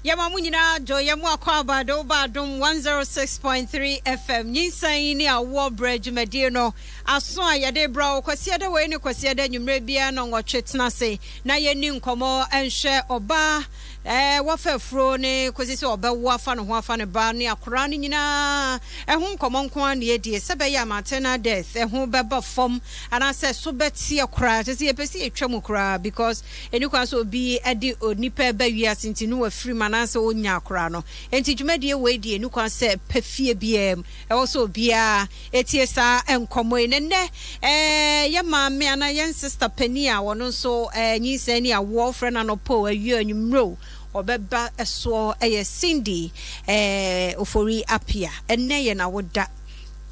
Yɛma mo nyinaa dwo, yɛ mo akwaaba de wo ba Adom 106.3 FM. Nyinsɛn ne awoɔ berɛ dwumadie no aso a yɛde brɛ wo Kwasiada wei ne Kwasiada anwummerɛ biara nnɔnwɔtwe. Tena ase na yɛnni nkɔmmɔ nhwɛ ɔbaa eh, wafa afuro ne kɔsi sɛ ɔbɛwo afa ne ho afa ne ba ne akoraa no nyinaa ɛho nkɔmmɔ nko ara na yɛdie sɛ bɛyɛ a maternal death ɛho bɛba fam anaasɛ so bɛteɛ koraa kyɛ sɛ yɛpɛ sɛ yɛtwa mu koraa because Ɛnni kwan sɛ obi de onipa ba wiase nti no wafiri mu anaasɛ ɔnya akora no. Enti dwumadie wei deɛ ɛnni kwan sɛ ɛpɛ fie biara mu. Ɛwɔ sɛ obiara tie saa nkɔmmɔ yi. Na nnɛ eh, yɛn maame anaa yɛn sista panin a ɔno nso eh, nyinsɛn ne awoɔ, wofrɛ no anɔpa o, awia o, anwummerɛ o, ɔbɛba soɔ yɛ Cindy eh, Ofori Appiah. Ɛnnɛ yɛ n'awoda.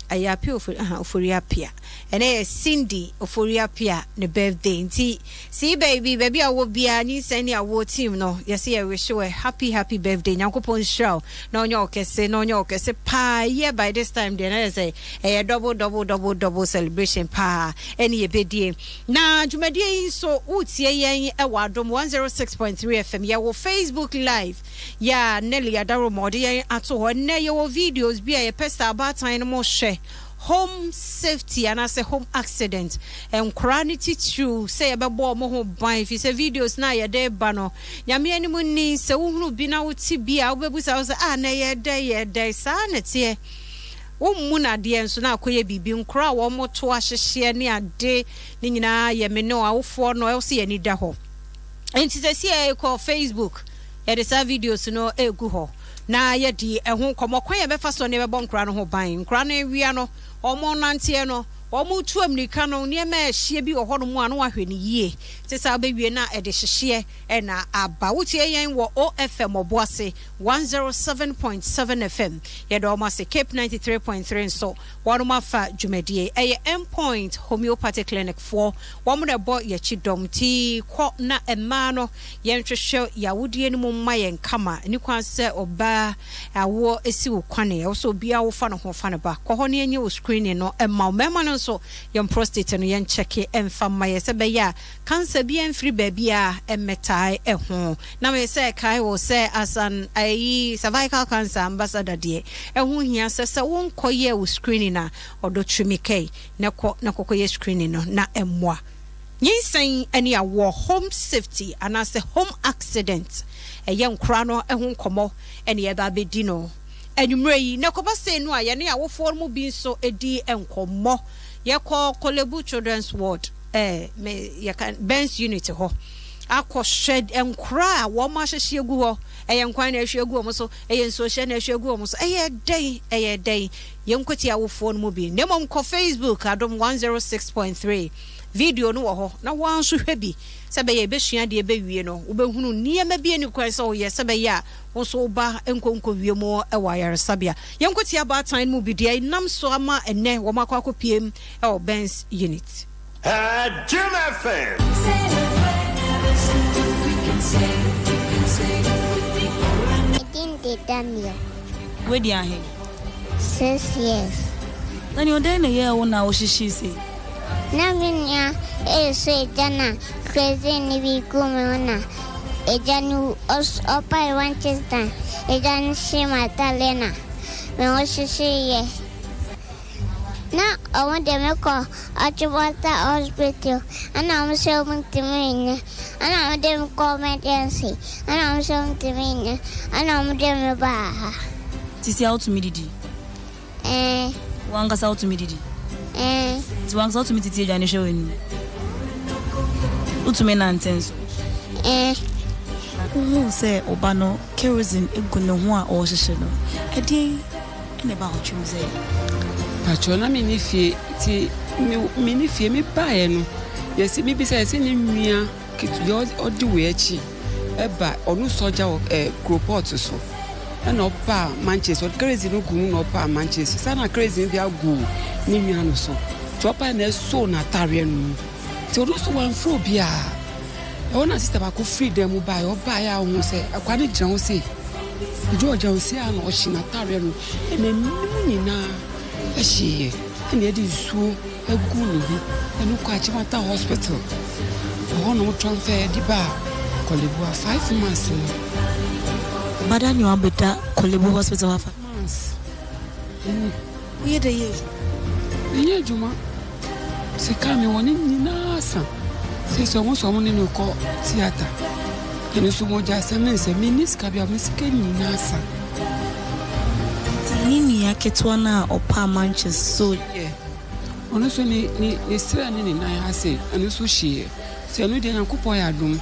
Ɛyɛ Appiah Ofori, aha, Ofori Appiah. Ɛnɛ yɛ Cindy Ofori Appiah ne birthday nti see baby baabi a wowɔ biara nyinsɛn ne awoɔ team no yɛse yɛ wish wo a happy happy birthday Nyankopɔn nhyira wo na ɔnyɛ wo kɛse na ɔnyɛ wo kɛse paa year by this time deɛ na yɛ sɛ ɛyɛ double double double double celebration paa ɛne yɛbɛdie na dwumadie yi nso wotie yɛn ɛwɔ Adom 106.3 FM yɛwɔ Facebook live yɛ a Nelly Adaroma ɔde yɛn ato hɔ ɛnɛ yɛwɔ videos bi a yɛpɛ sɛ abaatan no mo hwɛ Home safety anaasɛ home accident, nkoraa no titiriw sɛ yɛbɛbɔ wɔn ho ban efisɛ videos no a yɛde reba no, Nyame anim ni, sɛ wohunu bi na wote bi a, wobɛbusa wo sɛ, ah, na ɛyɛ dɛn, ɛyɛ dɛn? Saa na ɛteɛ. Wommu no adeɛ nso na akɔyɛ biribi. Nkoraa a wɔto ahyehyeɛ ne ade ne nyinaa yɛ me ne awofoɔ no, ɛwɔ sɛ yɛn ani da hɔ. Enti sɛsi a yɛkɔ Facebook, yɛde saa videos no regu hɔ na yɛadi ɛho nkɔmmɔ, kwan a yɛbɛfa so ne yɛbɛbɔ nkwadaa no ho ban. Nkwadaa no awia no, wɔnanteɛ no, wɔtu ammirika no, nneɛma a ɛhyeɛ bi wɔ hɔnom a na wɔahwɛ no yie. Te saa wobɛwie na ɛde hyehyeɛ na aba. Wotie yɛn wɔ OFM Ɔboase 107.7 FM. Yɛda wɔn ase. Cape 93.3 nso, wɔnom afa dwumadie. Ɛyɛ Endpoint Homeopathy Clinic foɔ, wɔn na ɛbɔ yɛn akyi dɔm. Nti kɔ na mmaa no Yɛnhwehwɛ y'awodeɛ no mu mma yɛn kama. Ɛni kwan sɛ ɔbaa awoɔ si wo kwane. Ɛwɔ sɛ obiara wo fa ne ho fa ne ba. Kɔ hɔ na yɛnyɛ wo screening no mma wo. Mmarima no nso, yɛn prostate no yɛn kyɛke mfa mma yɛn sɛ ɛbɛyɛ a cancer biara mfiri baabiara mmɛtae ho. Na me sɛ kae wo sɛ as an ayi cervical cancer ambassador deɛ, ɛho hia sɛ sɛ wo nkɔ yɛ wo screening a, ɔdɔ twimi kɛi na kɔ na kɔkɔ yɛ screening no na ɛmmoa. Nyinsɛn ne awoɔ, home safety anaasɛ home accident, ɛyɛ nkora no ho nkɔmmɔ na yɛreba abɛdi no anwummerɛ yi. Na ɛkɔba sei no a, yɛne awofoɔ no mu bi nso di nkɔmmɔ. Yɛkɔ Korle-Bu Children's Ward, eh, me, yɛka Burns Unit hɔ akɔhwɛ nkora a wɔn ahyehye agu hɔ. Ɛyɛ nkwan na ahwie agu wɔn so, ɛyɛ nsuohyɛ na ahwie agu wɔn so. Ɛyɛ dɛn? Ɛyɛ dɛn? Yɛnkɔtie awofoɔ no mu bi. Na mmom kɔ Facebook Adom 106.3. Video no wɔ hɔ na wo ara nso hwɛ bi. Sɛ ɛbɛyɛ a yɛbɛsua adeɛ bɛwie no, wobɛhunu nneɛma bi a ɛnni kwan sɛ woyɛ sɛ ɛbɛyɛ a wo nso wo ba nkɔ nkɔwie mu wɔ ayaresabea. Yɛnkɔtie abaatan no mu bi deɛ ɛnam so ama ɛnnɛ wɔakɔ akɔpiem wɔ Burns Unit. Jim FM. Me din de Daniel. Woadi ahe? 6 years. Daniel, dɛn na ɛyɛɛ wo na wohyehyee sei? Na me nua resɔ egya na kerosene no bi guu me ho na egya no ɔpae wankyes na egya no hyee m'ataadeɛ na me ho hyehyeeɛ. Na ɔmo de me kɔ Achimota hospital ɛna ɔmo sɛ ɔmo ntumi nyɛ ɛna ɔmo de me kɔ emergency ɛna ɔmo sɛ ɔmo ntumi nyɛ ɛna ɔmo de me baa ha. Sisi a wotumi didi? Ɛɛ. W'ankasa wotumi didi? Ɛɛ. Nti w'ankasa wotumi tete aduane hwɛ w'anim? Wotumi nante nso? Ɛɛ. Wohuu sɛ ɔba no kerosene gu ne ho a ɔrehyehye no, ɛdeɛn na ɛbaa wo tirim sɛ yɛ? Pakyɛw na menni fie nti me menni fie mebaeɛ no yɛsi mebisa yɛsi ne nua ketewa ɔdi wei akyi ɛba ɔno sɔgya wɔ ɛɛ kuropɔt so ɛna ɔbaa Manchester ɔde kerosene no gu mu na ɔbaa Manchester saa na kerosene bi agu ne nua no so nti ɔbaa na ɛsoo n'ataareɛ no mu nti ɔno nso wamfrɛ obiara ɛhɔ na sista baako firi dan mu baeɛ ɔbaeɛ a ɔhu sɛ akwa no gyina hɔ sei Edwo ɔgya ɔsi a na ɔhye n'ataareɛ no na n'anim nyinaa hyeeɛ ɛna yɛde nsuo agu ne ho ɛno kɔ Achimota hospital ɛhɔ na wɔn transfer yɛde baa Korle Bu a 5 months no. Bada ne wabɛda Korle Bu hospital afa. Months ɛni. Woyɛ dɛ yɛ adwuma? Menyɛ adwuma. Sika a mewɔ ne nyinaa sa. Seesei ɔmo sɛ ɔmo ne no kɔ theatre. Ɛno nso mogya asɛm ne sɛ menni sika biara, me sika nyinaa sa. Nti ne nua ketewa no a ɔpaa mankyes so. Yɛ. Ɔno nso ne ne ne srɛ ne ne nan ase ɛno nso hyeeɛ. Sɛ ɛno deɛ Nyankopɔn yɛ adom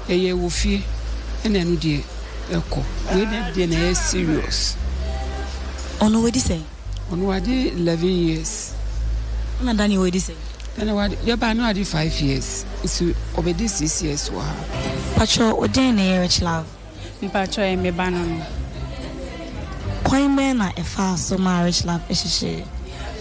yɛyɛ wɔ fie ɛna ɛno deɛ ɛkɔ. Wei deɛ deɛ na ɛyɛ serious. Ɔno wadi sɛn? Ɔno wadi 11 years. Ɛna Daniel wadi sɛn? Daniel wadi yɛbaa no wadi 5 years nti ɔbɛdi 6 years wɔ ha. Patrɔ wo dɛn na ɛyɛ rich love? Mpakyɛw ɛyɛ me ba no no. Kwan bɛn na ɛfaa so maa Richlove hyehyɛɛ?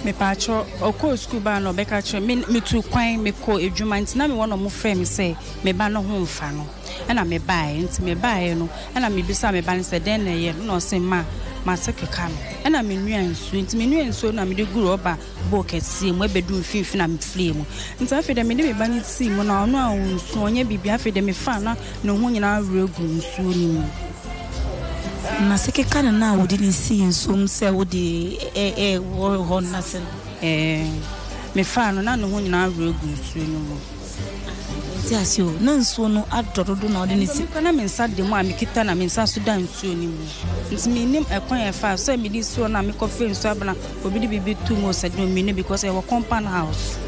Mepakyɛw ɔkɔɔ sukuu baa na ɔbɛka kyerɛ me metu kwan mekɔ adwuma nti na mewɔ na ɔmo frɛ me sɛ me ba no ho nfa no ɛna me baeɛ nti me baeɛ no ɛna me bisaa me ba no sɛ dɛn na ɛyɛ no na ɔse ma mase keka no ɛna me nua nsuo nti me nua nsuo na mede gu rɔba bowl kɛseɛ mu ɛbɛdu mfimfini na meflee mu nti afei deɛ mede me ba no sii mu na ɔno a ɔnsu ɔnyɛ biribi afei deɛ mefaa na ne ho nyinaa werɛ gu nsuo no mu. Na sɛ keka no na wode no sii nsuo mu sɛ wode ɛwɔ hɔ no ase no? Ɛɛ, mefaa no na ne ho nyinaa werɛ gu nsuo no mu. Mente ase o, na nsuo no adɔ dodo na wode no si. Mekɔ na me nsa da mu a mekita na me nsa nso da nsuo no mu. Nti mennim ɛkwan a ɛfaa so sɛ mede si hɔ na mekɔfrɛ nsuo aba na obi de biribi too mu o sɛ deɛ mennim because ɛwɔ compound house.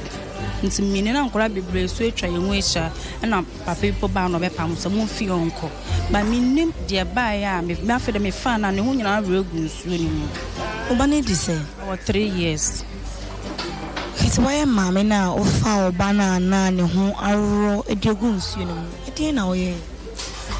Nti mennim na nkwadaa bebree nso atwa yɛn ho ahyia ɛna papa bi mpo baa na ɔbɛpam sɛ momfi hɔ nkɔ. But mennim deɛ ɛbaeɛ a me afei deɛ mefaa no a ne ho nyinaa werɛ gu nsuo no mu. Wo ba no adi sɛn? Ɔwɔ three years. Nti woayɛ maame no a wofaa wo ba no a na ne ho aworɔ de agu nsuo no mu, ɛdeɛn na woyɛeɛ?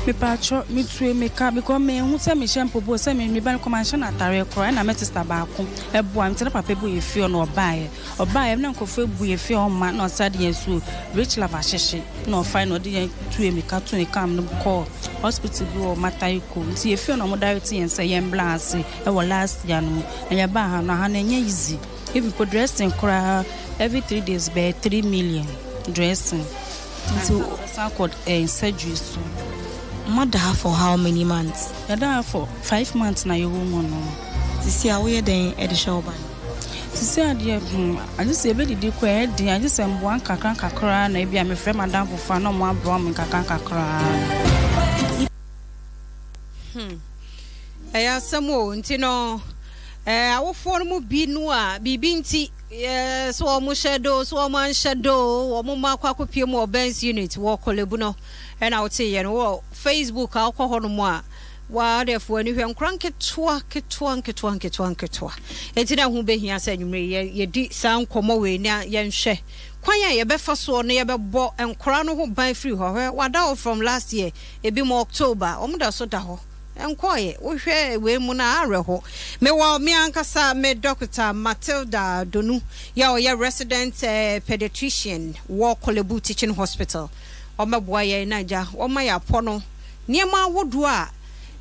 Mepaakyɛw, metue meka because menhu sɛ mehyɛ mpaboa o, sɛ me ba no koraa manhyɛ no atareɛ koraa ɛna me sister baako ɛboa me nti na papa bi wɔ yɛ fie hɔ na ɔbaeɛ, ɔbaeɛ na nkurɔfoɔ abu yɛ fie hɔ ma na ɔsan de yɛn so Rich Love ahyehye na ɔfae na ɔde yɛn tue meka too ne car mu no kɔɔ hospital bi wɔ Mataheko nti yɛ fie hɔ na wɔn direct yɛn sɛ yɛn bla ase ɛwɔ last year no mu na yɛbaa ha no aha no ɛnyɛ easy. Even mpo dressing koraa every 3 days bɛyɛ 3 million dressing. Nti san kɔ surgery so. Moada ha for how many months? Yɛda ha for 5 months na yɛwɔ mu no. Sisi a woyɛ dɛn de hwɛ wo ba no? Sisi adeɛ agye sɛ yɛbɛdidi kɔ ɛyɛ den, agye sɛ mboa nkakra nkakra na ebi a mefrɛ madam foforɔ a na ɔmo aboa me nkakra nkakra. Ɛyɛ asɛm o. Nti no, awofoɔ no mu bi no a biribi nti, sɛ wɔn hyɛ do, sɛ wɔn anhyɛ do, wɔn mma akɔ akɔpie mu wɔ Burns Unit wɔ Korle Bu no, ɛna woteeɛ no wɔ Facebook a wokɔ hɔ nom a, wɔadɛfo ani hwɛ nkora nketewa ketewa nketewa nketewa nketewa. Enti na ɛho bɛhia sɛ anwummere yi yɛdi saa nkɔmmɔ wei na yɛnhwɛ kwan a yɛbɛfa soɔ na yɛbɛbɔ nkora no ho ban firi hɔ. Hwɛ, wada hɔ from last year, ebi mu October, wɔn da so da hɔ. Ɛnkɔɔeɛ. Wohwɛ wei mu no a, awerɛho. Mewɔ me ankasa me dɔkota Matilda Donu yɛ a ɔyɛ resident pediatrician wɔ Korle Bu Teaching Hospital. Ɔmmɛboa yɛn na agya wɔma yɛn apɔ no nneɛma ahodoɔ a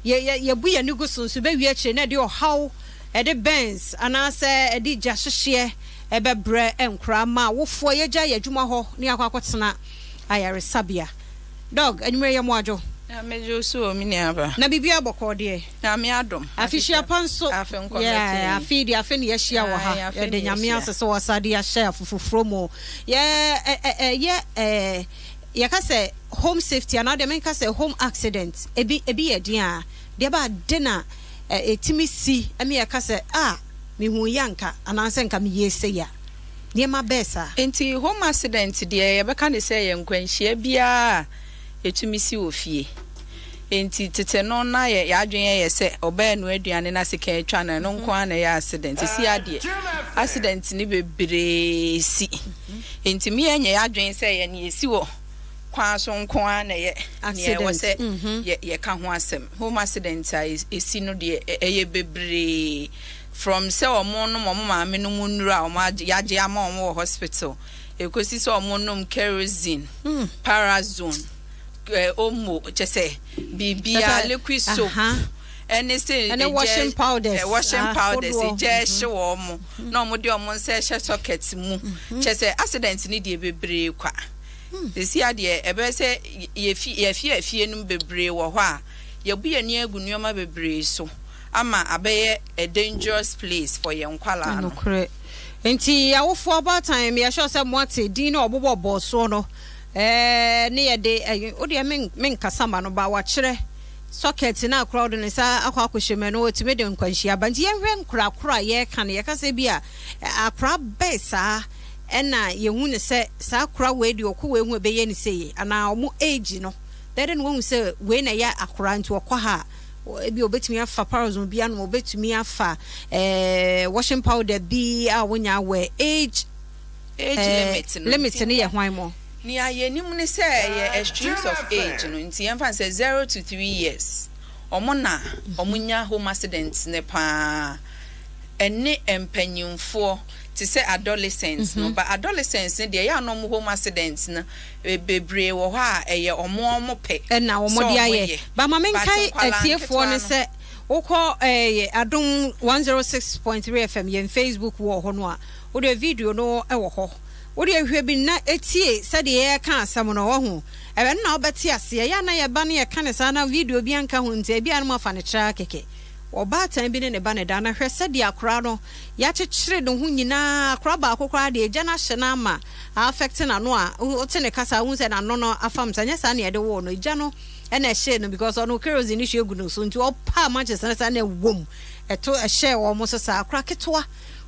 yɛ yɛ yɛbu yɛn ani gu so nso bɛwie akyire na ɛde ɔhaw, ɛde burns anaasɛ ɛde gya hyehyeɛ ɛbɛbrɛ nkoraa ma awofoɔ. Yɛgyae yɛn adwuma hɔ na yɛakɔ akɔtena ayaresabea. Dog, anwummerɛ yɛ mo adwo. Na megye wo so o me nua ba. Na biribiara bɔkɔɔ deɛ. Nyame adom. Afihyia pa nso. Afe nkɔ mmɛto Yeah, yɛn. afe yi deɛ afe na yɛahyia wɔ ha. Ae, afe Yɛda na Nyame yɛahyia. ase sɛ wasa de ahyɛ afofoforo mu. Yɛ ɛ ɛ ɛ yɛ ɛ yɛka sɛ home safety anaa deɛ menka sɛ home accident ebi ebi yɛ den a deɛ ba ade na ɛ ɛtumi si ɛme yɛka sɛ ah mehu yɛ anka anaasɛ nka meyɛ sei a. Nneɛma bɛɛ saa. Nti home accident deɛ yɛbɛka no sɛ ɛyɛ nkwanhyia biara a ɛtumi si wɔ fie. Nti tete no na yɛ yɛadwene yɛ sɛ ɔbaa ɛnoa aduane na sekan atwa no ɛno nko ara na ɛyɛ accident. Sisi adeɛ accident no bebree si. Nti me yɛnyɛ yɛadwene sɛ ɛyɛ nea ɛsi wɔ kwan so nko ara na ɛyɛ nea ɛwɔ sɛ yɛ yɛka ho asɛm. Home accident a ɛsi no deɛ ɛyɛ bebree. From sɛ ɔmo nom ɔmo maame nom nnuru a ɔmo agye yagye ama ɔmo wɔ hospital ekosi sɛ ɔmo nom kerosene, parazone, eh, omo kyɛ sɛ biribiara liquid soap ɛne sɛ Ɛne washing powders eh, washing powders ahodoɔ. egya ɛhye wɔn na ɔmo de ɔmo nsa ɛhyɛ socket mu kyɛ sɛ accident ne deɛ bebree kwa. Sisi adeɛ ɛbɛyɛ sɛ yɛfi yɛfi afie nom bebree wɔ hɔ a. Yɛabu yɛn ani agu nneɛma bebree so ama abɛyɛ a dangerous place for yɛn nkwadaa no. Nokorɛ. Nti awofoɔ abaatan meyɛ sure sɛ moate din no a ɔbobɔ bɔɔ soɔ no ɛɛ ne yɛde ɛyi wodeɛ men menkasa ma no ba wakyerɛ socket no a koraa ɔde ne nsa akɔ akɔhyɛ mu ɛno ɔtumi de nkwanhyia ba nti yɛnhwɛ nkorakora a yɛreka no yɛka sɛ bi a akora bɛɛ saa ɛna yɛhu no sɛ saa akora wei deɛ ɔkɔ wei ho ɛbɛyɛ ne sei anaa ɔmo age no bɛyɛ dɛ na wahu sɛ wei na ɛyɛ akora nti ɔkɔ ha a ebi obetumi afa parazone bi anom obetumi afa ɛɛ washing powder bi a wonya awɛ age age eh, limit no limit no yɛ hwan mo. Nea yɛnim ne sɛ ɛyɛ extremes of age no nti yɛmfa no sɛ 0 to 3 years, ɔmo na ɔmo nya home accident ne paa, ɛne mpanyinfoɔ te sɛ adolescents no. But adolescents no deɛ, ɛyɛ a na ɔmo home accident no bebree wɔ hɔ a ɛyɛ ɔmo pɛ ɛna wɔn sɛ de ɔmo ayɛ yɛ. Bama But menkae nkwadaa atiefoɔ nketewa no no sɛ wokɔ Adom 106.3 FM yɛn Facebook wɔ hɔ no a, wode video no wɔ hɔ, wode ahwɛ bi na etie sɛdeɛ yɛreka asɛm no. Wahu ɛno na wobɛte aseɛ. Yɛ a na yɛba no yɛka ne saa na video bi anka ho nti ebi a no mu afa no kyerɛ kɛkɛ. Ɔbaatan bi ne ne ba ne da na hwɛ sɛdeɛ akwaraa no yɛakyekyere ne ho nyinaa. Akwaraa baako koraa deɛ, agya no ahyɛ no ama affect n'ano a wote ne kasa, wohu sɛ n'ano no afam sa. Nyɛ saa ne yɛde woo no. Agya no ɛna ɛhyee no because ɔno kerosene no hwie gu no so nti ɔpaa matches no saa na ɛwom ɛto ɛhyɛɛ wɔn so saa. Akwaraa ketewa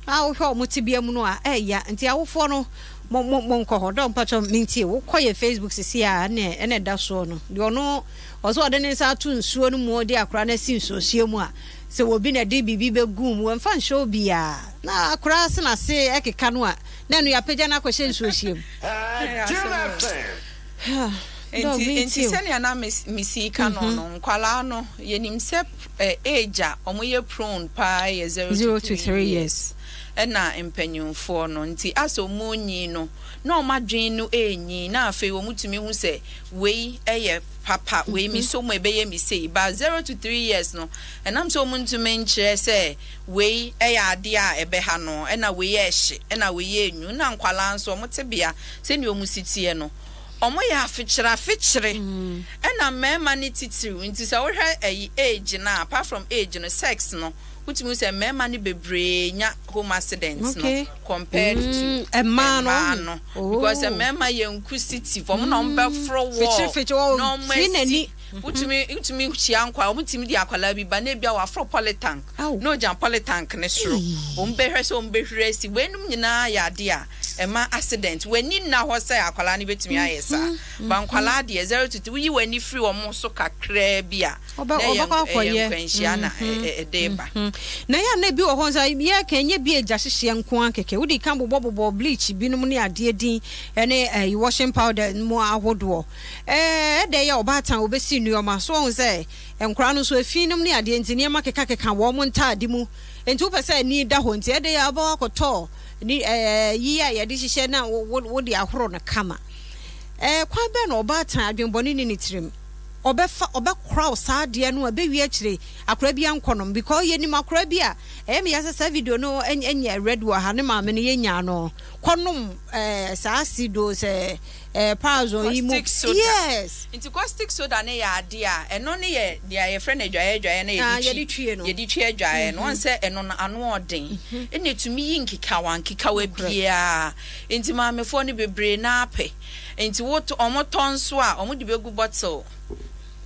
a wohwɛ wɔn tebea mu no a, ɛɛya. Nti awofoɔ no, mo mo mo nkɔ hɔ dɔn mpatwɔ mintie. Wokɔ yɛ Facebook sisi a, ɛna ɛda soɔ no deɛ, ɔno ɔsɛ ɔde ne nsa ato nsuo no mu, ɔde akwaraa no asi nsuohyɛ mu a sɛ obi na ɛde biribi bɛgu mu, ɛmfa nhyɛ obiara na akwaraa se n'ase ɛkeka no a, na ɛno yɛapagya no akɔhyɛ nsuohyɛ mu. Nti sɛnea na mesi ka no no, nkwalaa no, yɛnim sɛ age a ɔmo prone paa yɛ 0 to 3 years, ɛna mpanyinfoɔ no nti asɛ ɔmo nyi no na ɔmo adwene no ɛnyi na afei ɔmo tumi hu sɛ wei ɛyɛ papa, wei mi so mu ɛbɛyɛ mi sei. Ba 0 to 3 years no, ɛnam sɛ ɔmo ntumi nkyerɛ sɛ wei ɛyɛ adeɛ a ɛbɛha no, ɛna wei ɛhye, ɛna wei yɛ enyu. Na nkwalaa nso, ɔmo te bea sɛnea ɔmo si teɛ no, ɔmo yɛ afekyere afekyere, ɛna mmarima ne titiriw. Nti sɛ wohwɛ ɛyi age na apart from age no, sex no, wotumi sɛ mmarima no bebree nya home accident no compared to mmaa no, because mmarima yɛ inquisitive. Ɔmo na ɔmo bɛforo wall na ɔmo asi. Wotumi hyia nkwa, ɔmo tumi di akwadaa bi ba na ebi a waforo polytank na ogya polytank ne soro, ɔmo bɛhwɛ sɛ ɔmo bɛhwere asi. Weinom nyinaa yɛ adeɛ a ɛma accident. W'ani nna hɔ sɛ akwadaa no bɛtumi ayɛ saa, ba nkwadaa deɛ 0 to 3, woyi w'ani firi wɔn so kakraa bi a, na ɛyɛ nkwanhyia na ɛde ba. Na yɛ ana bi wɔ hɔ nso yɛka nyɛ bi agya hyehyeɛ nko ara kɛkɛ. Wode ka bobɔbobɔ bleach binom ne adeɛ din ne ɛyi washing powder mu ahodoɔ ɛdɛ yɛ ɔbaatan obɛsi nneɛma so ɔhu sɛ nkwaraa no nso efi nom ne adeɛ nti nneɛma kekakeka wɔn mo ntaade mu. Nti wopɛ sɛ ani da hɔ nti, ɛdɛ yɛ abɛwɔ akɔtɔ ne yi a yɛde hyehyɛ na wode ahoro no kama. Kwan bɛn na ɔbaatan adwenbɔne ne ne tirim ɔbɛfa ɔbɛkora wo saa adeɛ no a ɛbɛwie akyire akora bi ankɔnom? Because yɛnim akora bi a ɛyɛ me ya sɛ saa video no ɛnyɛ ready wɔ ha. Ne maame no yɛnyaa no kɔnom saa sido sɛ parazone yi mu. Caustic soda. Yes. Nti caustic soda ne yɛ adeɛ a ɛno ne yɛ deɛ yɛfrɛ no adwaeɛ adwaeɛ no. Ah, yɛde yɛde twie no. Yɛde twie adwaeɛ no. Wɔn sɛ ɛno no ano ɔden, ɛna etumi yi nkekawa nkekawa biara. Nti maamefoɔ no bebree naa pɛ nti wotɔ, ɔmo tɔ nso a, ɔmo de bɛgu bottle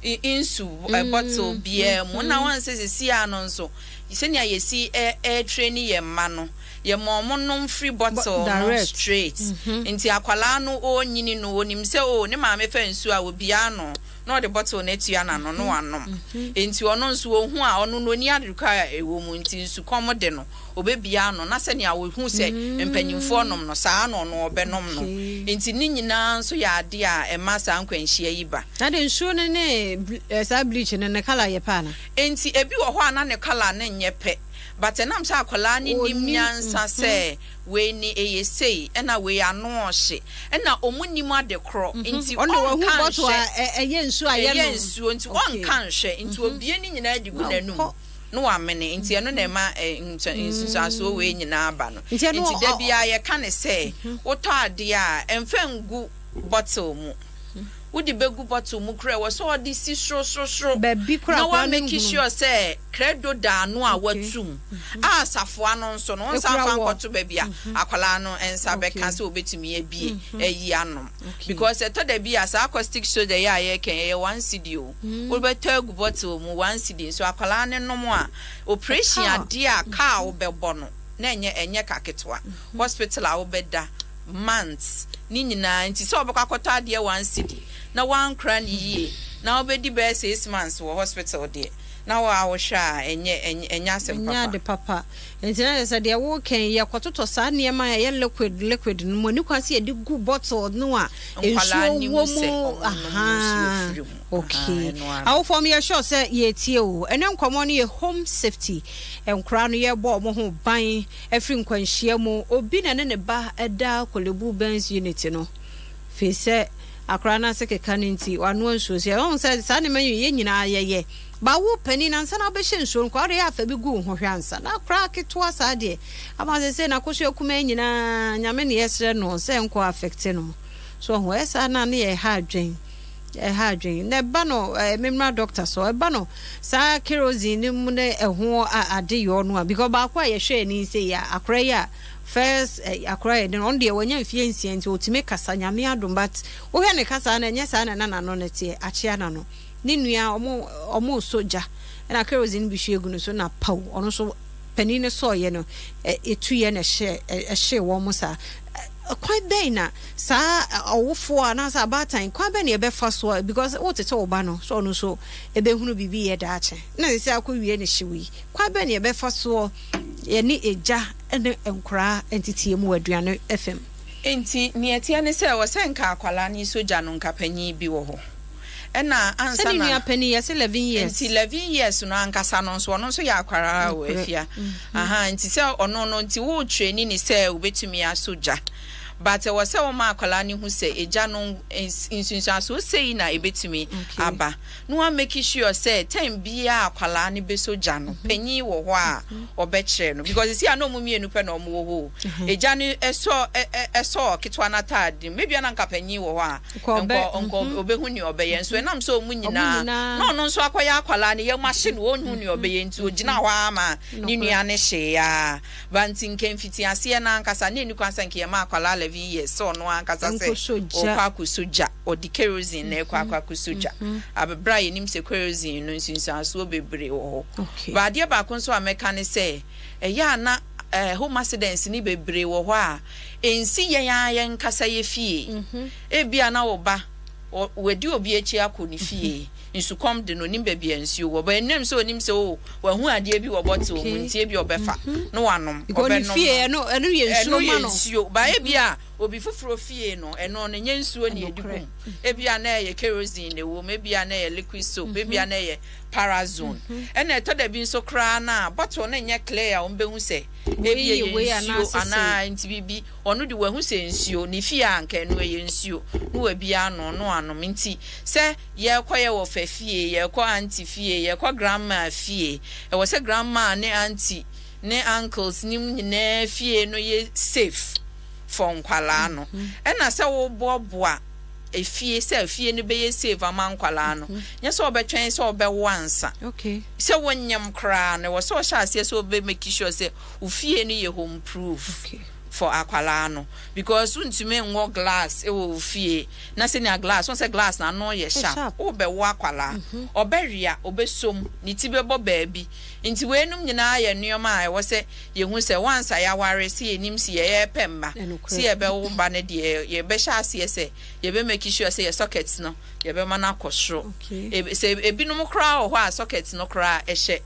nsu bottle biara mu. Na wɔn sɛ sisi ano nso, sɛnea yɛsi ɛɛtire ne yɛn mma no, yɛma ɔmo nom firi bottle no direct. Straight. Nti akwalaa no ɔnyini no, onim sɛ o ne maame fɛ nsuo a obiara no na ɔde bottle no atua n'ano na wanom. Nti ɔno nso ohu a, ɔno no oni adekorɔ a ɛwɔ mu. Nti nsukɔm de no, obɛbia ano na sɛnea ohu sɛ mpanyinfoɔ nom no saa na ɔno ɔbɛnom no. Nti ne nyinaa nso yɛ adeɛ a ɛma saa nkwanhyia yi ba. Na de nsuo no ne saa bleach no ne colour yɛ pɛ ana? Nti ebi wɔ hɔ a na ne colour no nyɛ pɛ, but ɛnam sɛ akwadaa no nim Onim, nyansa sɛ wei ni ɛyɛ sei, ɛna wei ano ɔhye, ɛna ɔmo nim ade korɔ nti ɔno de wahu ɔnka bottle a nhwɛ. ɛyɛ nsuo a ɛyɛ yɛnom. Nsuo nti ɔnka nhwɛ nti obie ne nyinaa de gu n'anum Ɔkɔ. na wamene. Nti ɛno na ɛma nsunsuansoɔ wei nyinaa ba no. Nti ɛno Nti da biara yɛka ne sɛ wotɔ adeɛ a, ɛmfa ngu bottle mu. Wode bɛgu bottle mu koraa a, ɛwɔ sɛ ɔde si sorosorosoro Baabi koraa na akwadaa no wa make nhunu. sure sɛ credo da ano a Okay. watum a safoa no nso no, wonsan Ekura mfa wɔ. nkɔto baabi a akwadaa no nsa Okay. bɛka sɛ obetumi abue ayi anom. Okay. Because ɛtɔ da bi a saa caustic soda yi a yɛreka yi, ɛyɛ one cedi o. Wobɛtɔ agu bottle mu one cedi nso akwadaa no nom a, operation Ɛka a. adeɛ a car a wobɛbɔ no na ɛnyɛ ɛnyɛ ka ketewa. Hospital a wobɛda months ne nyinaa nti sɛ wobɛkɔ akɔtɔ adeɛ one cedi na woankora no yie na wobɛdi bɛyɛ 6 months wɔ hospital deɛ na wo a wohwɛ a ɛnyɛ ɛnyɛ asɛm Ɛnyɛ papa. ade papa. Nti na kyerɛ sɛ deɛ woreka yi yɛkɔtotɔ saa nneɛma a ɛyɛ liquid liquid no mu ɛni kwan sɛ yɛde gu bottle no a Nkwadaa nsuo nim wɔ sɛ mu ɔmo nom nsuo ahaa firi mu. Ahaa okay. ɛno ara no. Awofoɔ mo yɛ sure sɛ yɛretie o. Ɛnɛ nkɔmmɔ no yɛ home safety. Nkoraa no yɛrebɔ wɔn ho ban afiri nkwanhyia mu. Obi na ne ne ba da Korle-Bu Burns Unit no. Firi sɛ akwadaa no ase keka no nti, wanoa nsuo. So yɛhu sɛ saa nneɛma yi yɛn nyinaa yɛyɛ. Ba wo panin ansa na wobɛhyɛ nsuo no koraa, wode yɛ afa bi gu wo ho hwɛ ansa. Na akwadaa ketewa saa deɛ, ama sɛ sɛ n'akosua kumaa nyinaa, Nyame ne yɛsrɛ no sɛ nkɔ affect no. So ɔho, ɛyɛ saa na ne yɛ ha adwen. Ɛha adwen. Na ɛba no, eh, memmra doctor so, ɛba no saa kerosene no mu ne ɛho ade yɔ no a, because baako a yɛhwɛ ani sɛ yi a, akora yi a, first eh, akora yɛ den, ɔno deɛ wanya mfie 6 nti ɔtumi kasa, Nyame adom, but wohwɛ ne kasa no, ɛnyɛ saa na na n'ano no teɛ, akyea n'ano. Ne nua, ɔmo, ɔmo resɔ gya, ɛna kerosene bi hwie gu no so na paw, ɔno nso panin no sɔɔyɛ no, ɛtuiɛ na ɛhyɛ, ɛhyee wɔn saa. Kwan bɛn na saa ɔwofoɔ anaasɛ abaatan, kwan bɛn na yɛbɛfa so a, because wotete wo ba no sɛ ɔno nso ɛbɛhunu biribi yɛ daakye, na ɛsɛ sɛ akɔwie ne hyew yi, kwan bɛn na yɛbɛfa soɔ yɛne egya ne nkoraa nteteɛ mu wɔ aduane fam? Enti nea ɛteɛ ne sɛ, ɛwɔ sɛ nka akwadaa no sɔ gya no, nka panyin bi wɔ hɔ. Ɛna ansa Sɛ ne na. nua panin, yɛse 11 years. Nti 11 years no ankasa no nso, ɔno nso yɛ akwadaa o, Nokorɛ. Afia. Ahaa, nti sɛ ɔno no, nti wo traini no sɛ obetumi asɔ gya. But ɛwɔ sɛ woma akwadaa no hu sɛ egya no nsunsuansoɔ sei na ebetumi Okay. aba. Na wa make sure sɛ time biara akwadaa no bɛsɔ gya no, panyin wɔ hɔ a ɔbɛkyerɛ no. Because seesei a na wɔn mmienu pɛ na wɔwɔ hɔ o. Egya no sɔ ɛsɔɔ ketewa no ataade mu. Ebia na anka panyin wɔ hɔ a, nka nka ɔbɛhu nea ɔbɛyɛ. Nso ɛnam sɛ wɔn nyinaa, na ɔno nso akɔyɛ akwadaa no, yam ahye no, ɔnhu nea ɔbɛyɛ nti, ɔgyina hɔ ara ma ne nua no hyee ara. Ba nti nka mfitiaseɛ no ankasa, na ɛnni kwan sɛ nka yɛma akwadaa 11 years sɛ ɔno ankasa sɛ ɔrekɔ akɔsɔ gya, ɔde kerosene na ɛrekɔ akɔ akɔsɔ gya. Berɛ a yɛnim sɛ kerosene no nsunsuansoɔ bebree wɔ hɔ. Ba adeɛ baako nso a mɛka ne sɛ, Ɛyɛ a na home accidents no bebree wɔ hɔ a, ɛnsi yɛn ara yɛn ankasa yɛn fie. Ebia na wo ba, wadi obi akyi akɔ ne fie, nsukɔm de no, ɔnim baabi a nsuo wɔ, but ɛnam sɛ ɔnim sɛ oh, wahu adeɛ bi wɔ bottle mu nti ebia ɔbɛfa na wanom, ɔbɛnom no. Ɛno yɛ nsuo ma no. Ɛno yɛ nsuo, but ebia obi foforɔ fie no, ɛno no ɛnyɛ nsuo na yɛde gu mu. Ebia na ɛyɛ kerosene na ɛwɔ mu, ebia na ɛyɛ liquid soap, ebia na ɛyɛ Parazone. Ɛna ɛtɔ da bi nso koraa no a, bottle no nyɛ clear a wɔbɛhu sɛ ebi ɛyɛ nsuo anaa nti biribi. Ɔno de wahu sɛ nsuo, ne fie a anka ɛno ɛyɛ nsuo na wabi ano na wanom. Nti sɛ yɛrekɔ yɛ wɔfa fie, yɛrekɔ auntie fie, yɛrekɔ grandma fie, ɛwɔ sɛ grandma ne auntie ne uncles ne nyinaa fie no yɛ safe for nkwadaa no. Ɛna sɛ woboaboa efie sɛ fie no bɛyɛ safe ama nkwadaa no, nyɛ sɛ ɔbɛtwɛn sɛ ɔbɛwo ansa. Sɛ wonyem koraa no, ɛwɔ sɛ ɔhyɛ aseɛ sɛ ɔbɛ make sure sɛ wo fie no yɛ home proof for akwadaa no, because wontumi nwɔ glass wɔ wo fie na sɛnea glass, wɔn sɛ glass na ano yɛ sharp, wobɛwo akwadaa, ɔbɛwea, ɔbɛsom, ne ti bɛbɔ baabi. Nti weinom nyinaa yɛ nneɛma a ɛwɔ sɛ yɛhu sɛ once a yɛaware, sɛ yɛnim sɛ yɛrepɛ mma, sɛ yɛbɛwo ba no deɛ, yɛbɛhyɛ aseɛ sɛ yɛbɛ make sure sɛ yɛ socket no yɛbɛma no akɔ soro. Sɛ ebinom koraa wɔ hɔ a socket no koraa ɛhyɛ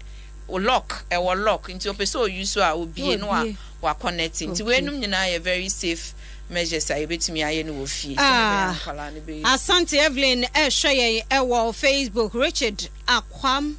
lock, ɛwɔ lock, nti ɔpɛ sɛ ɔyi so a obie na wa connect. Nti weinom nyinaa yɛ very safe measures a yɛbɛtumi ayɛ no wɔ fie sɛdeɛ ɛbɛyɛ a nkwadaa no bɛyɛ. Asante Evelyn ɛrehwɛ yɛn ɛwɔ Facebook. Richard Akwam.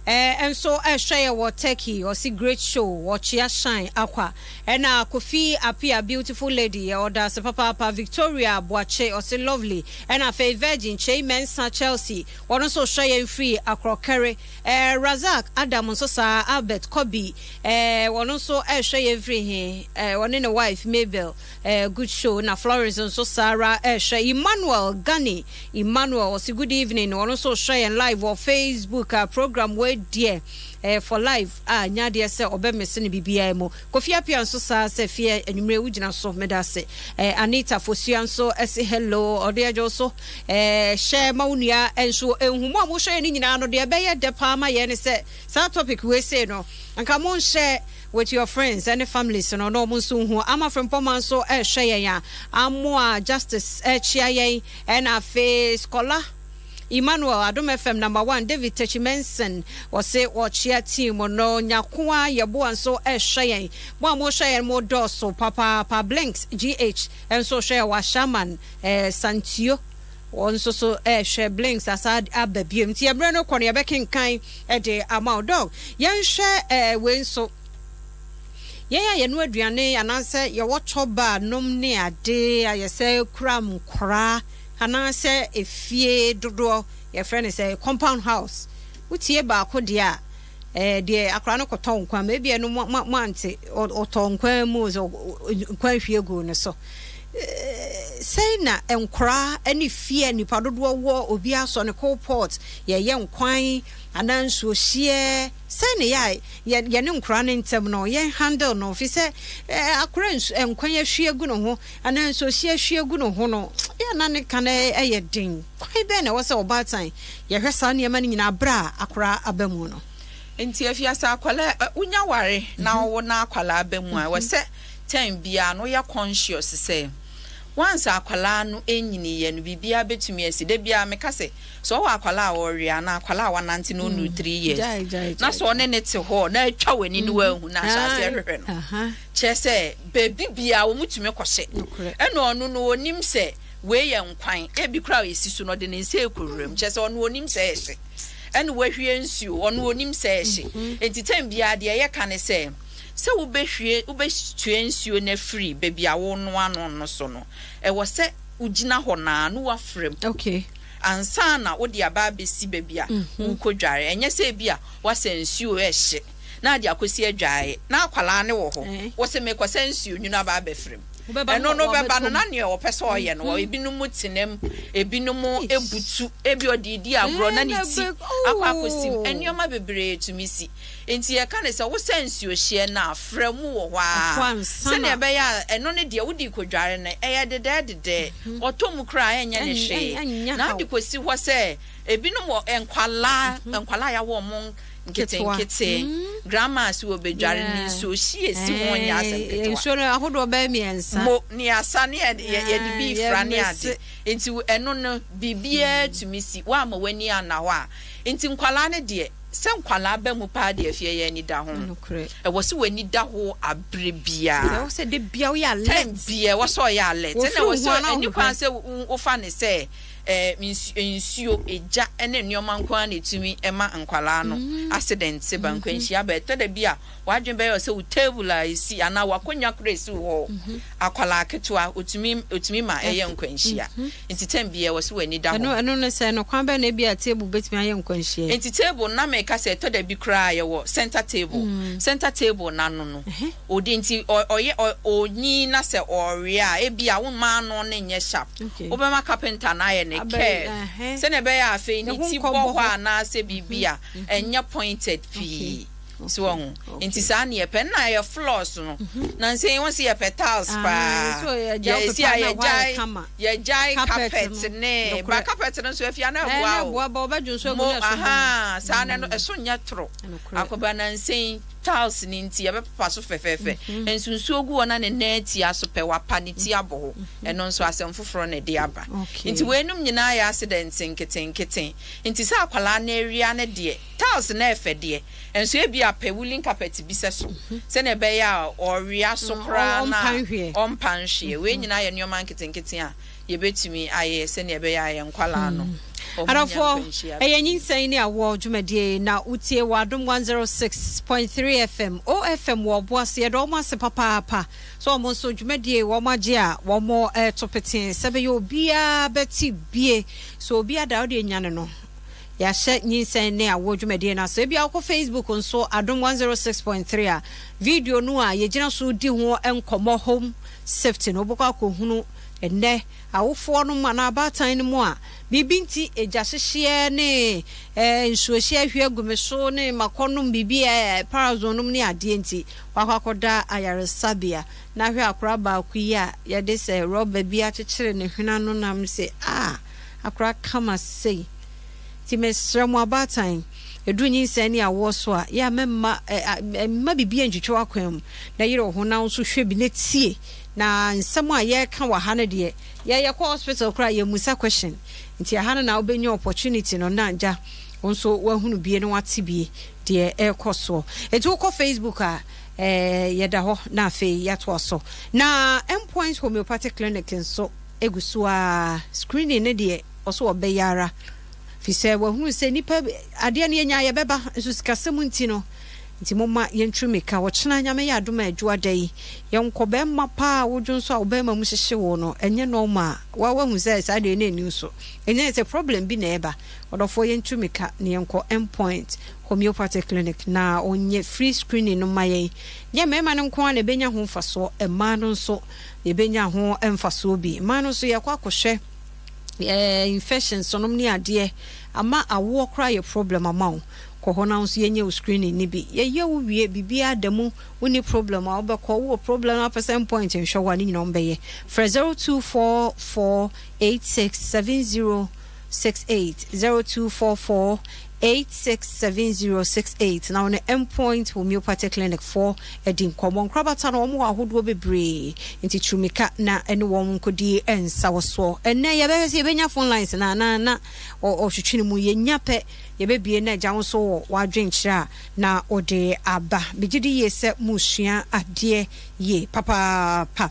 Eh, nso ɛhwɛ yɛ wɔ Turkey, ɔse great show, ɔkyea Shine Akwa. Ɛna Kofi Apia beautiful lady, ɔda ase papaapa. Victoria Boakye, ɔse lovely. Ɛna afei Virgin Kyei Mensah Chelsea, ɔno nso hwɛ yɛn firi Akorɔkɛre. Eh, Razak Adam nso saa, Albert Kobi, eh, ɔno nso ɛhwɛ yɛn firi he, eh, ɔne ne wife Mabel, eh, good show. Na Florence nso saa ara ɛhwɛ. Emmanuel Gani, Emmanuel ɔse good evening ɔno nso rehwɛ yɛn live wɔ Facebook a program wei deɛ ɛyɛ for life a nyɛ adeɛ sɛ ɔbɛ mese no biribiara mu. Kofi Appiah nso saa sɛ fie anwummerɛ wo gyina so meda ase. Eh, Anita Fosua nso ɛse hello ɔde adwo so eh, hyɛ ma wo nua nso nhu mo a mohwɛ yɛn no nyinaa no deɛ ɛbɛyɛ dɛ paa ma yɛn ne sɛ saa topic wei sei no anka monhyɛ with your friends ɛne families no na wɔn nso nhu. Ama Frimpɔma nso ɛrehwɛ yɛn a Amoa Justice ɛrekyea yɛn ɛna afei Scholar Emmanuel Adom FM number one David Techi Menson ɔse ɔkyea team no. Nyakoa Yeboah nso ɛrehwɛ yɛn. Mo a mohwɛ yɛn mo dɔɔso papaapa. Blinks GH nso rehwɛ yɛn wɔ Ashaiman eh, Santio. Wɔn nso so rehwɛ Blinks asa aba biom. Nti mmerɛ no kɔ no yɛbɛkenkan de ama wo. Dɔg, yɛnhwɛ eh, wei nso. Yɛn a yɛnoa aduane anaasɛ yɛwɔ chɔba nom ne ade a yɛsɛ kura nkoraa anaasɛ efie dodoɔ yɛfrɛ no sɛ compound house. Wotie baako deɛ a, eh, deɛ akwadaa no kɔtɔ nkwan mu, ebia no mo, mo, moante, ɔtɔ nkwan mu, nkwan hwie guu ne so. Sɛn na nkoraa ne fie a nnipa dodoɔ wɔ, obi asɔ ne coal pot, yɛyɛ nkwan anaa nsuohyeɛ, sɛn na ɛyɛ a yɛne nkoraa no ntam no yɛn handle no, fi sɛ akora nkwan ahwie agu ne ho anaa nsuohyeɛ ahwie agu ne ho no, yɛ na ne ka no yɛ den. Kwan bɛn na ɛwɔ sɛ ɔbaatan yɛhwɛ saa nneɛma no nyinaa berɛ a akora aba mu no? Nti afiase akwadaa, wonya ware na ɔwo na akwadaa ba mu a, ɛwɔ sɛ Time biara no woyɛ conscious sɛ once akwadaa no nyiniiɛ no biribiara bɛtumi asi. Da biara meka sɛ, sɛ ɔwɔ akwadaa a ɔrewe anaa akwadaa a wanante na ɔnnuru 3 years na sɛ ɔne ne te hɔ na atwa w'ani ne woanhu na ahyɛ aseɛ hwehwɛ no, kyerɛ sɛ baabi biara wɔtumi kɔhyɛ. Ɛna ɔno no ɔnim sɛ wei yɛ nkwan, ebi koraa a ɛsi so no ɔde ne nsa rekɔ wuram, kyerɛ sɛ ɔno ɔnim sɛ ɛhye. Ɛna wahwie nsuo, ɔno ɔnim sɛ ɛhye. Nti time biara deɛ yɛka ne sɛ, Sɛ wobɛhwie, wobɛtue nsuo no afiri baabi a worenoa no no so no, ɛwɔ sɛ wogyina hɔ no ara na woafra mu Okay. ansa na wode aba abɛsi baabi a worekɔdware. Ɛnyɛ sɛ ebia woasa nsuo rehye na ade akɔsi adwaeɛ na akwadaa no wɔ hɔ, wose merekɔsa nsuo nwunu aba abɛfra mu. Wobɛba no Ɛno no wɔ bɛba no wabɛtɔ na mu. nea ɔpɛ sɛ ɔyɛ no, ebinom tena mu, ebinom butu, ebi ɔde redi agorɔ na ne ti akɔ akɔsi mu. Nneɛma bebree tumi si. Enti yɛka no sɛ wosɛ nsuohyeɛ no a, fra mu wɔ hɔ ara sɛdeɛ ɛbɛyɛ a ɛno no deɛ wode rekɔdware no, ɛyɛ dedɛɛdedɛɛ. Ɔtɔ mu koraa a, ɛnyɛ no hwee. Na wode kɔsi hɔ sɛ ebinom wɔ nkwadaa, nkwadaa a yɛawo wɔn nketenkete, grandma se wɔbɛdware no, nsuohyeɛ si ho nyɛ asɛm ketewa. Nsuo no ahodoɔ bɛyɛ mmiɛnsa. Mo, ne asa ne yɛde bi fra ne ade. Enti ɛno no, biribiara tumi si. Woamma w'ani anna hɔ a. Enti nkwadaa no deɛ. Sɛ nkwadaa ba mu paa deɛ afie yɛn ani da ho. Nokorɛ. Ɛwɔ sɛ w'ani da ho aberɛ biara. Sɛ ɛwɔ sɛ da biara woyɛ alert. Time biara ɛwɔ sɛ ɔyɛ alert. Wɔfiri Ɛna ɛwɔ wo ho sɛ a na ɛni kwan wohwehwɛ. sɛ wofa no sɛ ɛɛ nsuo, egya ne nneɛma nko ara na ɛtumi ma nkwadaa no accident ba, nkwanhyia ba. Ɛtɔ da bi a w'adwene bɛyɛ wo sɛ wo table a ɛsi anaa w'akonnwa koraa ɛsi wo hɔ, akwadaa ketewa ɔtumi ɔtumi ma ɛyɛ nkwanhyia. Nti time biara ɛwɔ sɛ w'ani da hɔ. Ɛno ɛno no sɛ no kwan bɛn na ebia table bɛtumi ayɛ nkwanhyia yi? Nti table no na meka sɛ ɛtɔ da bi koraa yɛwɔ center table, center table no ano no ɔdi nti ɔyɛ ɔnyin na sɛ ɔwe a ebia womma ano no nyɛ sharp, wobɛma carpenter no ayɛ no curve sɛnea ɛbɛyɛ a afei ne ti bɔ hɔ anaasɛ biribi a ɛnyɛ pointed pii. So wahu? Nti saa ne yɛpɛ. Nna ɛyɛ floors no. Nansa yi wɔn sɛ yɛpɛ tiles paa. Yɛsi a yɛgyae yɛgyae carpet ne ba carpet no nso afia na ɛboa o. Mo aha saa na ɛno ɛso nyɛ toro. Akɔba nansa yi tiles ne nti yɛbɛpepa so fɛfɛɛfɛ. Nso nsuo gu hɔ na ne nan atia so pɛ wapa ne ti abɔ hɔ. Ɛno nso asɛm foforɔ na ɛde aba. Nti weinom nyinaa yɛ accident nketenkete. Nti sɛ akwadaa no awia no deɛ tiles no ɛfɛ deɛ. Nso ebia. a pɛ woolen carpet bi sɛ so sɛnea ɛbɛyɛ a ɔwea so koraa no a ɔmpa nhweɛ. Wei nyinaa yɛ nneɛma nketenkete a yɛbɛtumi ayɛ sɛnea ɛbɛyɛ a yɛn nkwadaa no wɔn nya Adɔfoɔ, nkwanhyia ɛyɛ pii. nyinsɛn ne awoɔ dwumadie na wotie wɔ Adom 106.3 FM, OFM wɔ Ɔboase. Yɛda wɔn ase papaapa sɛ wɔn nso dwumadie wɔn agye a wɔn reto petee sɛ ɛbɛyɛ obiara bɛte bie. Sɛ obi ada a wodeɛ nyane no. Yɛahyɛ nyinsɛn ne awoɔ dwumadie no ase. Ebia wokɔ Facebook nso Adom 106.3 a, video no a yɛgyina so di ho nkɔmmɔ Home Safety no, wobɛkɔ akɔhunu ɛnnɛ awofoɔ nom anaa abaatan no mu a biribi nti egya hyehyeɛ ne eh, nsuohyeɛ ahwie agu me so ne makɔnom biribi eh, parazone nom ne adeɛ nti wakɔ akɔda ayaresabea na hwɛ akora baako yi a yɛde sɛ rɔba bi akyekyere ne hwene ano nam sɛ ah Akora kama sei. Nti mesrɛ mo abaatan, ɛduru nyinsɛn ne awoɔ so a, yɛ a mɛmma mma biribi antwitwa w'akwan mu, na yere wo ho na wo nso hwɛ bi na tie. Na nsɛm a yɛreka wɔ ha no deɛ, yɛ yɛkɔ hospital koraa yɛmmisa question. Nti ɛha no na wobɛnya opportunity no na gya wo nso woahunu bie na woate bie deɛ ɛrekɔ soɔ. Nti wokɔ Facebook a, eh, yɛda hɔ na afei yɛatoa so. Na Endpoint Homeopathic Clinic nso, Egu so ara, screening no deɛ ɔso ɔbɛyɛ ara fisɛ wahunu sɛ nipa adeɛ no yɛnya yɛbɛba nso sikasɛm nti no nti momma yɛnturu mika ɔkyena Nyame yɛ adom a adwuada yi yɛnkɔ bɛɛma paa a wodwo nso a wo bɛɛma mu hyehye wo no ɛnyɛ normal wa wahu sɛ saa deɛ na ɛni so ɛnyɛ sɛ problem bi na ɛba ɔdɔfoɔ yɛnturu mika na yɛnkɔ Endpoint Homeopathy Clinic na ɔnyɛ free screening no ma yɛn nyɛ mmarima no nko ara na ɛbɛnya ho mfasoɔ mmaa no nso Yɛbɛnya ho mfasoɔ bi. Mmaa no nso yɛkɔ akɔhwɛ eh, infections nom ne adeɛ ama awoɔ koraa yɛ problem ama wo. Kɔ hɔ na wo nso yɛnyɛ wo screening no bi. Yɛyɛ wo wie, biribiara da mu, wonni problem a wobɛkɔ. Wowɔ problem na wopɛ sɛ endpoint nhwɛ wo a, ne nyinaa wɔbɛyɛ. Frɛ 0244 86 70 68, 0244 867068 na wo ne Endpoint Homeopathy Clinic foɔ adi nkɔmmɔ. Nkorabata no wɔn wɔ ahodoɔ bebree nti turumika na ɛne wɔn nkɔdi nsawɔsoɔ. Ɛnnɛ yɛbɛhwɛ sɛ yɛbɛnya phone lines no anaa na ɔtwetwe no mu. Yɛnya pɛ yɛbɛbie na agya wo nso wɔ w'adwenkyerɛ a na wode aba. Megye di yie sɛ moresua adeɛ yie papaapa.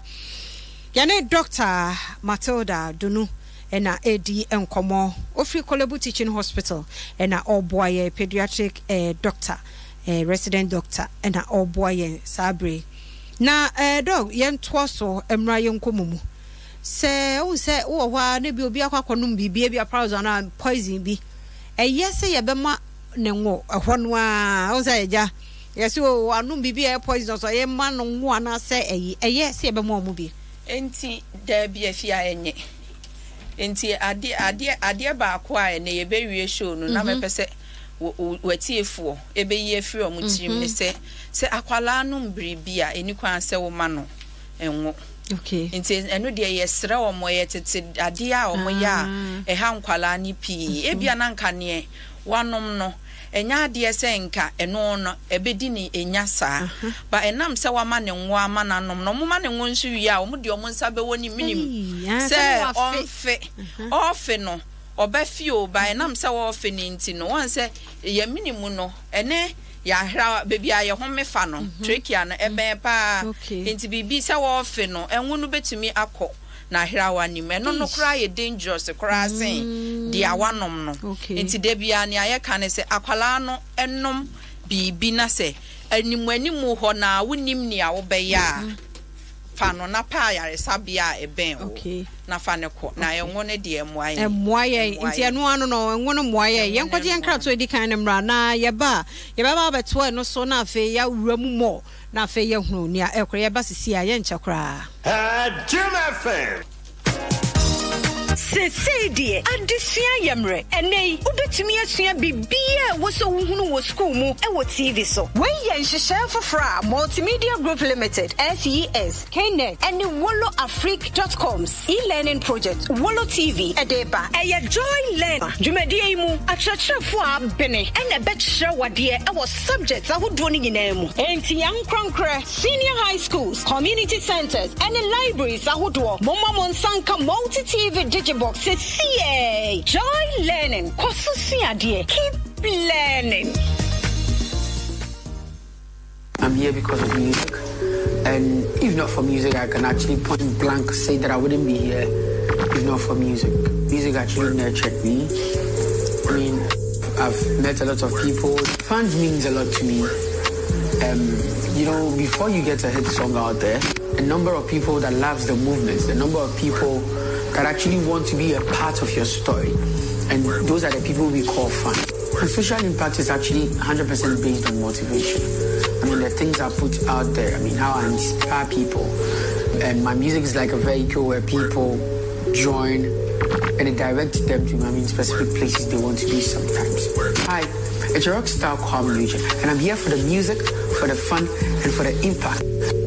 Yɛne Dɔkta Matilda Dunu na ɛredi nkɔmmɔ. Ɔfiri Korle-Bu Teaching Hospital na ɔreboa yɛn, pediatric doctor, resident doctor na ɔreboa yɛn saa berɛ yi. Na dɔk, yɛntoa so mmra yɛn nkɔmmɔ mu. Sɛ wohu sɛ wowɔ hɔ ara na bi obi akɔ akɔnom biribi, ebi aprazo anaa poison bi, ɛyɛ sɛ yɛbɛma ne ngo ɛhɔ no ara. Wohu sɛ agya, yɛsɛ o anom biribi a ɛyɛ poison so yɛma no ngo anaasɛ ɛyi, ɛyɛ sɛ yɛbɛma wɔn bi. Enti, daabi, afie a ɛnyɛ. Enti adeɛ, adeɛ, adeɛ baako a ɛnɛ yɛbɛwie show no na mɛpɛ sɛ wo, wo, w'atiefoɔ ɛbɛyi afiri wɔn tirim ne sɛ, sɛ akwadaa nom biribi a, ɛnni kwan sɛ woma no ngo. Okay. Nti ɛno deɛ yɛsrɛ wɔn, ɛyɛ tete adeɛ a wɔyɛ a ɛha nkwadaa no pii. Ebia na nka neɛ wanom no, Ɛnyɛ adeɛ sɛ nka ɛno no ɛbɛdi ne nya saa. But ɛnam sɛ wama ne ngo ama no anom no, wɔma ne ngo nso wie a, wɔde wɔn nsa bɛwɔ ne menem sɛ ɔmfe. Ɔrefe no, ɔbɛfe o, but ɛnam sɛ ɔrefe no nti no, wɔn sɛ yɛn mene mu no, ɛne yɛahra, baabi a yɛhome fa no, trachea no, ɛbɛn paa. Nti biribi sɛ wɔrefe no, ngo no bɛtumi akɔ. n'ahrawa no mu. Ɛno no koraa yɛ dangerous koraa sen deɛ wanom no. Nti da biara nea yɛka ne sɛ akwadaa no nom biribi na sɛ animuanimu hɔ no ara wonnim nea wobɛyɛ a, fa no na pɛ ayaresabea a ɛbɛn wo na fa no kɔ. Na ngo no deɛ ɛmmoa yɛn. Ɛmmoa yɛn. Nti ɛno ano no, ngo no mmoa yɛn. Yɛnkɔgye yɛn nkratoɔ a ɛdi kan no mmra na yɛba a, yɛbɛba abɛtoa ɛno so na afei yɛawura mu more. Na afei yɛahunu nea ɛrekɔ. Yɛba sisi a, yɛnkyɛ koraa. Jim FM. Seesei deɛ, adesua yɛ mmerɛ. Ɛnnɛ yi, wobɛtumi asua biribiara a ɛwɔ sɛ wohunu wɔ sukuu mu wɔ TV so. Wei yɛ nhyehyɛe foforɔ a Multimedia Group Limited, SES, Knet, ne Wolo Afrique dot com's e-learning project, Wolo TV, de reba. Ɛyɛ Joy Learn dwumadie yi mu akyerɛkyerɛfoɔ a abene na ɛbɛkyerɛ wo adeɛ wɔ subjects ahodoɔ no nyinaa mu. Enti ankorankorɛ, senior high schools, community centres, ne libraries ahodoɔ, momma mo nsa nka Multi TV Digibox sesiei! Joy Learning, kɔ so sua adeɛ, keep learning! I'm here because of music. And if not for music, I can actually point blank say that I wouldn't be here if not for music. Music actually nurtured me. I mean, I've met a lot of people. Fans means a lot to me. Um, you know, before you get a hit song out there, a number of people that loves the movement, the number of people that actually want to be a part of your story. And those are the people we call fans. And social impact is actually 100% based on motivation. I mean, the things I put out there, I mean, how I inspire people. And my music is like a vehicle where people join and it directs them to, I mean, specific places they want to be sometimes. Hi, it's your rockstar Kwame Nugent, and I'm here for the music, for the fun, and for the impact.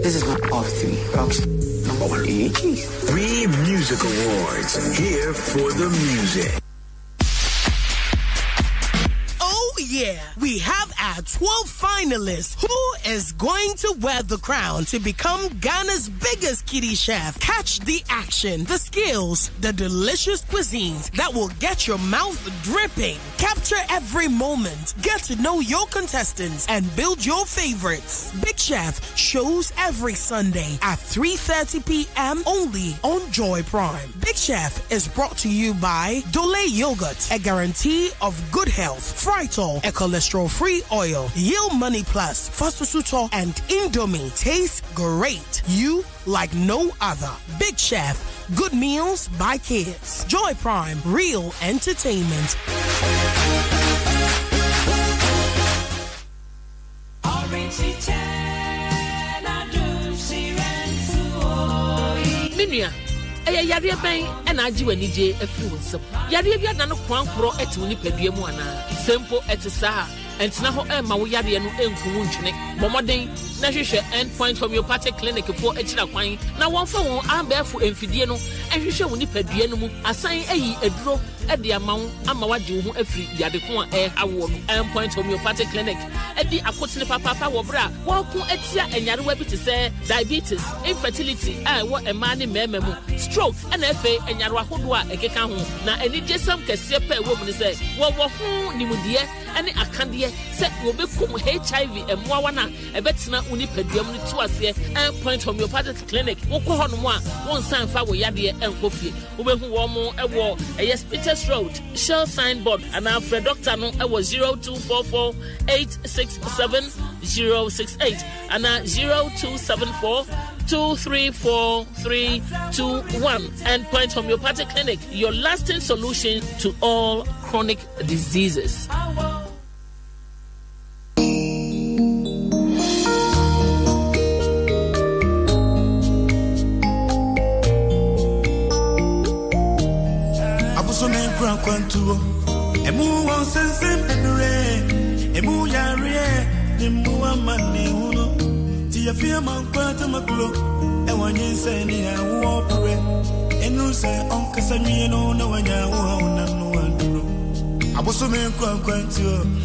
This is my off three, Rockstar number one. Three Music Awards, here for the music. Oh, yeah, we have our 12 finalists who is going to wear the crown to become Ghana's biggest kitty chef. Catch the action, the skills, the delicious cuisines that will get your mouth dripping. Capture every moment, get to know your contestants, and build your favorites. Big Chef shows every Sunday at 3.30 p.m. only on Joy Prime. Big Chef is brought to you by Dole Yogurt, a guarantee of good health, Fritol, a cholesterol-free oil, Yield Money Plus, Fasusuto, and Indomie. Tastes great. You like no other. Big Chef, good meals by kids. Joy Prime, real entertainment. Me nua, ɛyɛ yareɛ bɛn na agye w'anigye afiri wo nsam? Yareɛ bi adane koankorɔ te wo nipadua mu anaa? Sɛ mpo ɛte saa a, ntena hɔ mma wo yareɛ no nku wo ntwene. Bɔ mmɔden na hwehwɛ End Point Homeopathic Clinic foɔ akyiri akwan na wɔmfa wɔn abɛɛfo mfidie no nhwehwɛ wo nipadua no mu asan ayi aduro de ama wo ama woagye wo ho afiri yade ko a ɛreha woɔ no. End Point Homeopathic Clinic di akotene papaapa wɔ berɛ a wɔreko atia nyarewa bi te sɛ diabetes, infertility a ɛwɔ mmaa ne mmarima mu, stroke, ɛna afei nyarewa ahodoɔ a ɛkeka ho. Na anigyesɛm kɛseɛ pɛ ɛwɔ mu ne sɛ wɔwɔ ho nimdeɛ ne akadeɛ sɛ wɔbɛkum HIV mmoawa no a ɛbɛtena wo nipadua mu no tu aseɛ. End Point Homeopathic Clinic, wokɔ hɔnom a wonsan mfa wo yadeɛ nkɔ fie. Wobɛhu wɔn wɔ ɛyɛ Spitters Road, Shell signboard anaa frɛ dɔkta no wɔ 0244 867 068 anaa 0274 234 321. End Point Homeopathic Clinic, your lasting solution to all chronic diseases.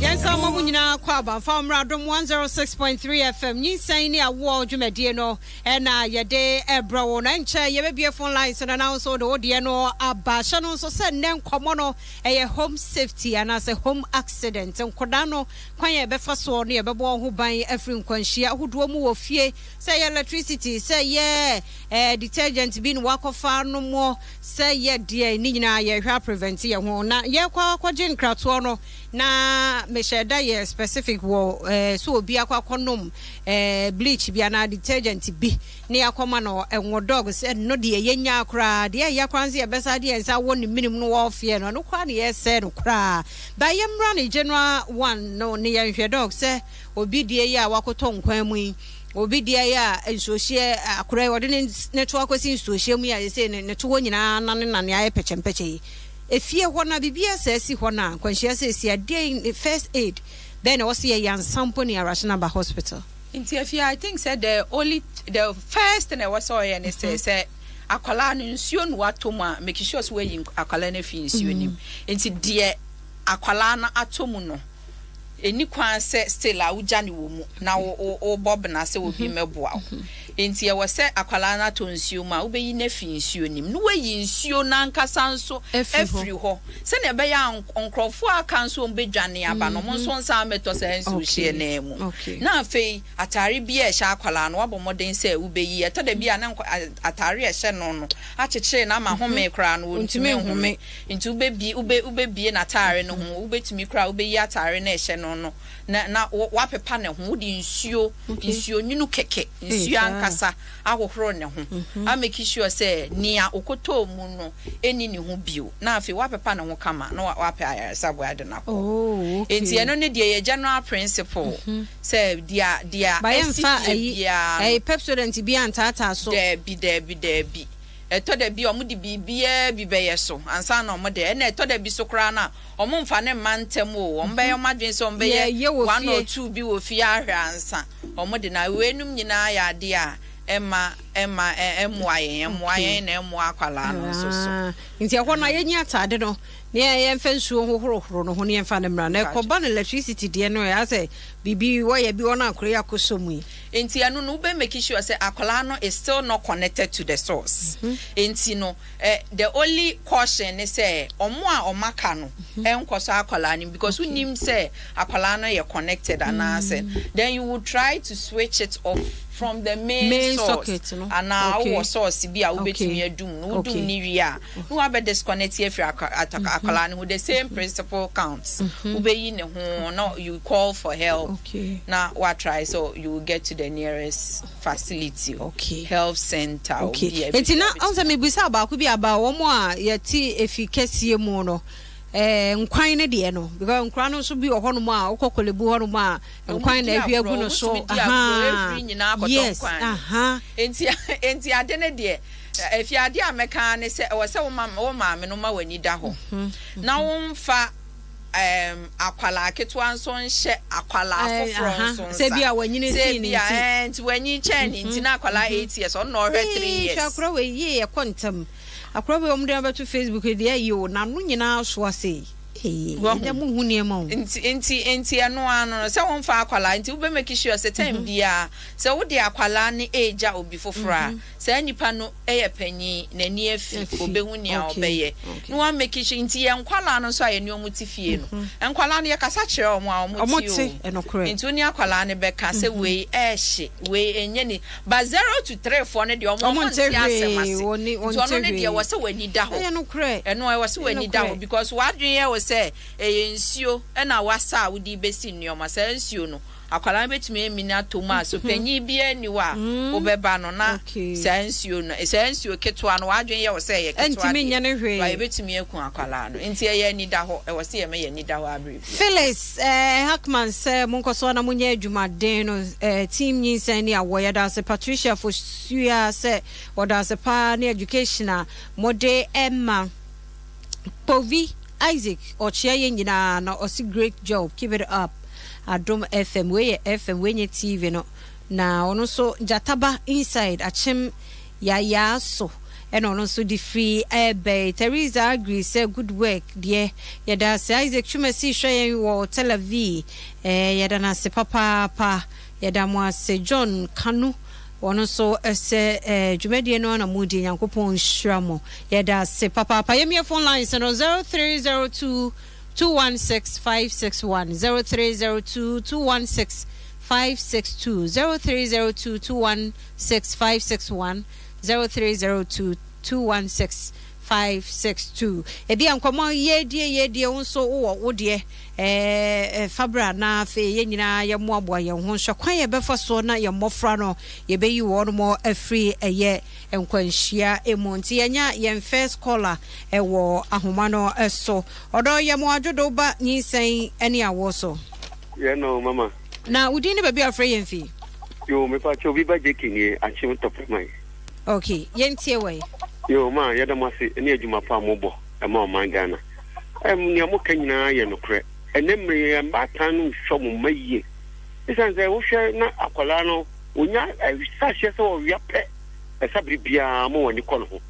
Yɛnsa mma mo nyinaa kɔ aba mfa mmra Adom 106.3 FM nyinsɛn ne awoɔ dwumadie no ɛna yɛde ɛbrɛ wo na ɛnkyɛ yɛbɛbie phone lines no na nso wode wo deɛ no aba hyɛ no nso sɛ nnɛ nkɔmmɔ no ɛyɛ home safety anaasɛ home accident nkɔdaa no kwan a yɛbɛfa soɔ no yɛbɛbɔ wɔn ho ban afiri nkwanhyia ahodoɔ mu wɔ fie sɛ ɛyɛ electricity sɛ ɛyɛ eh, detergent bi na wakɔfa nomoɔ Sɛ yɛ deɛ ne nyinaa yɛhwɛ a prevent yɛ ho na yɛkɔ akɔgye nkratoɔ no na mehyɛ da yɛ specific wɔ eh, sɛ obi akɔ akɔnom eh, bleach bi anaa detergent bi ne akɔma no ɛnwo dog sɛ no deɛ yɛnya koraa deɛ ɛyɛ koraa nso yɛbɛsa deɛ nsa wɔ ne menim no wɔfeɛ no ɛno koraa ne yɛsɛ no koraa ba yɛmmra ne general one no ne yɛnhwɛ dog sɛ obi deɛ yi a wakɔtɔ nkwan mu yi Obi deɛ yɛ a nsuohyeɛ akora yi ɔde ne ne to akɔsi nsuohyeɛ mu yi a yɛsɛ ne ne to hɔ nyinaa nane nane ayɛ pɛkyɛmpɛkyɛ yi. Efie hɔ na biribi asɛ asi hɔ na nkwanhyia sɛ esi adeɛ first aid bɛn na ɛwɔ sɛ yɛyɛ ansa mpo ne arahye no aba hospital. Nti afie I think sɛ the only the first thing ɛwɔ sɛ ɔyɛ ne sɛ sɛ akwadaa no nsuo na watɔ mu a make sure sɛ wayi akwadaa no afi nsuo no mu nti deɛ akwadaa no atɔ mu no. Ɛnni kwan sɛ still a wogya no wɔ mu na wo wo wobɔ bena sɛ obi mmɛboa wo. Enti ɛwɔ sɛ akwadaa no atɔ nsuo mu a, wobɛyi no afi nsuo no mu na woayi nsuo no ankasa nso afiri hɔ sɛdeɛ ɛbɛyɛ a nkurɔfoɔ a aka nso wɔbɛdwane aba no, wɔn nso nsan mmɛtɔ saa nsuo hyeɛ no ara mu. Na afei ataare bi a ɛhyɛ akwadaa no, woabɔ mmɔden sɛ wobɛyi. Ɛtɔ da bi a na ataare a ɛhyɛ no no akyekyere no ama home koraa no, ɔntumi nhome. Nti wobɛbie, wobɛ, wobɛbie n'ataare no ho, wobɛtumi koraa wobɛyi ataare no a ɛhyɛ no no na, na woapepa ne ho, wode nsuo, nsuo nwunu kɛkɛ, nsuo ankasa ahohoro ne ho, a make sure sɛ nea ɔkɔtɔɔ mu no ɛnni ne ho bio, na afei woapepa ne ho kama na woapɛ ayaresabea de no akɔ. Oh, okay. Nti ɛno ne deɛ yɛ general principle sɛ deɛ, deɛ Ba ɛsi yɛmfa fie ayi, biara no. ɛyi Pepsodent bi antaataa so. Daabi, daabi, daabi. Ɛtɔ da bi a wɔde biribiara bi bɛyɛ so ansa na wɔde, ɛna ɛtɔ da bi so koraa no a, wɔmfa no mma ntɛm o, wɔbɛyɛ wɔn adwene sɛ wɔbɛyɛ one or two bi wɔ fie ahwɛ ansa wɔde no. Weinom nyinaa yɛ adeɛ a ɛmma ɛmma ɛmmoa yɛn, ɛmmoa yɛn na ɛmmoa akwadaa no nso so. Nti ɛhɔ no a yɛnyi ataade no na yɛmfa nsuo nhohorohoro no ho na yɛmfa no mmra. Na ɛkɔba no electricity deɛ no ɛ, asɛ biribi wɔyɛ bi wɔ no akora yi akɔsɔ mu yi. Nti ɛno no wobɛ make sure sɛ akwadaa no is still not connected to the source. Nti no eh, the only caution ne sɛ ɔmo a ɔmo aka no ɛnkɔ sɔ akwadaa no mu because wonim sɛ akwadaa no yɛ connected anaasɛ then you will try to switch it off from the main, Main source socket no. anaa Okay. wowɔ source bi a wobɛtumi Okay. adum no wodum Okay. no wie a na wabɛ disconnect afiri akwadaa no ho the same principle counts wobɛyi ne ho na you call for help okay. na wa try so you will get to the nearest facility okay. health center okay. nti na ɔn sɛ mebisa baako bi aba wɔn a yɛte efi kɛseɛ mu no eh, nkwan no deɛ no because nkora no nso bi wɔ hɔnom a wokɔ kɔlebu hɔnom a nkwan na ahwi agu no so aha yes aha nti nti ade no deɛ efi ade a mɛka ne sɛ ɛwɔ sɛ wo maame no ma w'ani da hɔ mhm, na womfa um, akwadaa ketewa nso nhyɛ akwadaa eh, foforɔ nso nsa. Sɛ bi a wanyini sii ne nti. Sɛ nti wanyi kyɛn ne nti na akwadaa mhm. 8 years ɔno na ɔhwɛ 3 years. Hwɛ akora wei yie ɛkɔ ntɛm. Akora wei wɔn de abɛto Facebook deɛ ayi o n'ano nyinaa so ase yi. Ɛdɛ mo hu nneɛma o. Nti nti nti ɛno ano no sɛ wɔn fa akwadaa nti wobɛ make sure sɛ time mhm. biara sɛ wode akwadaa no egya obi foforɔ a mhm. saa nipa no yɛ panyin, n'ani afi, obehu nea ɔbɛyɛ. Na wa make sure, nti yɛn nkwadaa no nso a yɛne wɔn te fie no, mhm. nkwadaa no yɛkasa kyerɛ wɔn a wɔn te o. Nti wo ne akwadaa no bɛka sɛ mhm. wei ɛɛhye, wei ɛnyɛ ni. But 0 to 3 foɔ no deɛ wɔn wɔn nte asɛm ase. Nti ɔno ne deɛ wɔ sɛ w'ani da hɔ. Ɛno ɛwɔ sɛ w'ani da hɔ because w'adwene yɛ wɔ sɛ ɛyɛ nsuo ɛna wasa a wode bɛsi nneɛma saa nsuo no. Akwadaa no bɛtumi amini atɔ mu a, so panyin biara nni hɔ a wobɛba no na saa nsuo no, saa nsuo ketewa no, w'adwene yɛ wo sɛ ɛyɛ ketewa deɛ, but ɛbɛtumi aku akwadaa no. Nti ɛyɛ anidahɔ, ɛwɔ sɛ yɛma yɛn ani da hɔ ara berɛ biara. Phyllis eh, Hackman sɛ monkɔ so na monyɛ adwumaden no eh, team nyinsɛn ne awoɔ yɛda ase Patricia Fosuaa sɛ wɔda ase paa ne education a mode ɛma Povi Isaac ɔkyea yɛn nyinaa na ɔse great job keep it up Adom FM wei yɛ FM wei nyɛ TV no na ɔno nso Gyataba inside akyem yayaa so ɛna ɔno nso de firi ɛbɛn Theresa agree sɛ good work deɛ yɛda ase Isaac Twumasi hwɛ yɛn wɔ Tel Aviv ɛɛ yɛda no ase papaapa Yɛda mo ase John Kanu ɔno nso sɛ eh, dwumadie no na modi Nyankopɔn nhyira mo yɛda ase papaapa yɛmie phone lines no 0302 216 561 0302 216 562 0302 216 561 0302 216 562 Ebia nkɔmmɔ yɛredie yɛredie wo nso wowɔ wo deɛ ɛɛ fa bra na afei yɛn nyinaa yɛmmoaboa yɛn ho nhwɛ kwan yɛbɛfa soɔ na yɛn mmɔfra no yɛbɛyi wɔn mo afiri ɛyɛ nkwanhyia mu nti yɛnya yɛn first caller ɛwɔ ahoma no so ɔdɔ yɛ mo adwodo ba nyinsɛn ne awoɔ so. Yɛ no mama. Na wo din ne baabi a wofrɛ yɛn fi? Yo, mepa kyɛ obi ba Jackie nie, akyem tɔpɛ man. Ok, yɛntie wɔ yi. Yoo ma yɛda mo ase ne adwuma pa a mo bɔ ma ɔman Ghana. Ɛm nea mo ka nyinaa yɛ nokorɛ. Ɛnɛ mmerɛ yi mbaatan no nhwɛ ɔmo mma yie. Esiane sɛ wohwɛ na akwadaa no onya hyɛ aseɛ sɛ ɔwea pɛ ɛsa bere biara mo wɔn ani kɔ ne ho